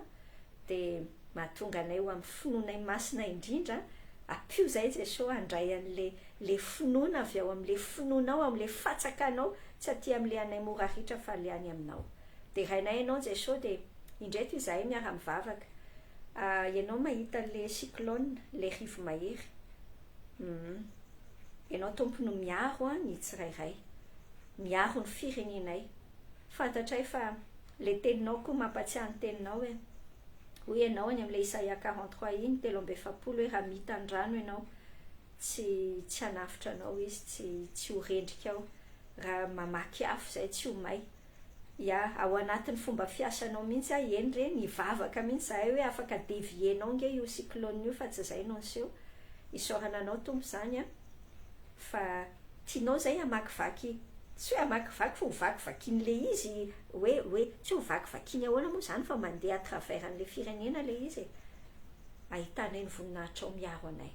A: dia mahatonga anay ho amin'ny finoanay masina indrindra, ampio izahay Jesoa handray an'le le finoana avy ao amin'le finoanao, amin'le fatsakanao, tsy aty amin'le anay mora ritra fa le any aminao. Derainay Ianao Jesoa dia indreto izahay miara-mivavaka. Ah, Ianao mahita an'le cyclone, le rivo-mahery. Hum. Ianao Tompo no miaro ny tsirairay. Miaro ny firenenay. Fantatray fa le teninao koa mampatsiahy ny teninao hoe, hoy ianao any amin'ilay Isaia 43 iny, 43 hoe raha mita ny rano ianao, tsy tsy hanafotra anao izy, tsy tsy ho rendrika ao, raha mamaky afo izay tsy ho may. Ya, ao anatin'ny fomba fiasanao mihitsy aho, eny re, nivavaka mihitsy izahay hoe afaka devier-nao nge io cyclone io fa tsy izay no niseho. Isaorana anao Tompo izany an. Fa tianao zay hamakivaky, tsy hoe hamakivaky fa ho vakivakian'le izy hoe hoe tsy ho vakivakiany ahoana moa zany fa mandeha à travers an'le firenena le izy e. Ahitanay ny voninahitrao miaro anay.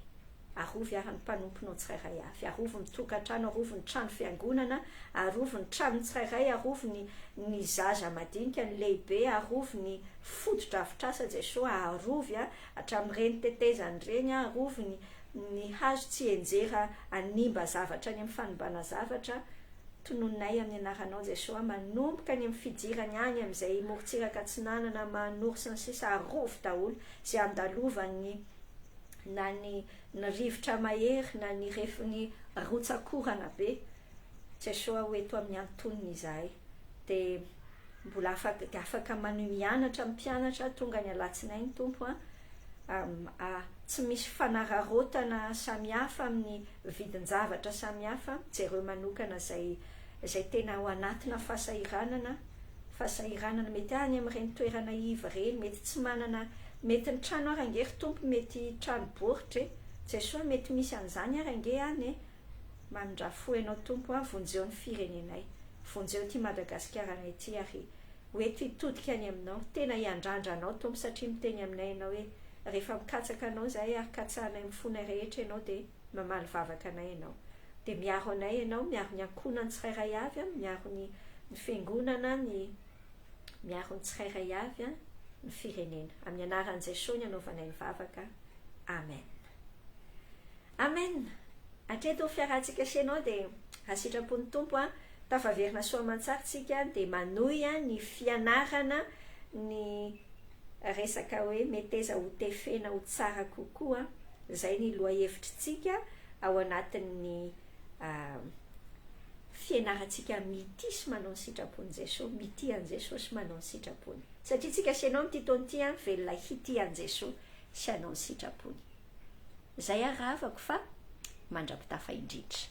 A: Arovy ary ny mpanomponao tsirairay avy. Arovy ny tokantrano, arovy ny trano fiangonana, arovy ny tranon'ny tsirairay, arovy ny ny zaza madinika, ny lehibe, arovy ny fotodrafitrasa Jesoa, arovy hatramin'ireny tetezana ireny, arovy ny Ny hazo tsy hianjera hanimba zavatra any amin'ny fanimbana zavatra, tononinay amin'ny anaranao Jesoa, manomboka any amin'ny fidirany any amin'izay morontsiraka atsinanana, Mahanoro sy ny sisa arovy daholo izay andalovan'ny na ny ny rivotra mahery na ny refin'ny rotsakorana be, Jesoa ho eto amin'ny antonony izahay dia mbola afaka dia afaka manohy mianatra ny mpianatra tonga ny alatsinainy Tompo a. A Tsy misy fanararaotana samihafa amin'ny vidin-javatra samihafa, jereo manokana izay izay tena ao anatina fahasahiranana, fahasahiranana mety any amin'ireny toerana iva ireny, mety tsy manana, mety ny trano ary ange ry Tompo mety trano baoritra e, Jesoa mety misy an'izany ary ange any e, mamindrà fo Ianao Tompo a, vonjeo ny firenenay, vonjeo ity Madagasikaranay ity ary Ho eto hitodika any aminao. Tena hiandrandra anao Tompo satria miteny aminay ianao hoe rehefa mikatsaka anao izahay ary katsahanay amin'ny fonay rehetra ianao dia mamaly vavaka anay ianao. Dia miaro anay ianao, miaro ny ankohonany tsirairay avy, miaro ny ny fiangonana, ny miaro ny tsirairay avy, ny firenena. Amin'ny anaran'i Jesoa ny anaovanay ny vavaka. Amen. Amen! Hatreto ny fiarahantsika sy ianao dia raha sitrapon'ny Tompo an, tafaverina soa aman-tsara tsika dia manohy ny fianarana ny resaka hoe meteza ho tefena ho tsara kokoa, izay ny lohahevitritsika ao anatin'ny fianarantsika mitia sy manao ny sitrapon'i Jesoa, mitia an'i Jesoa sy manao ny sitrapony. Satria tsika sy ianao amin'ity taona ity an, velona hitia an'i Jesoa sy hanao ny sitrapony. Zay aho ravako fa mandrapitafa indrindra.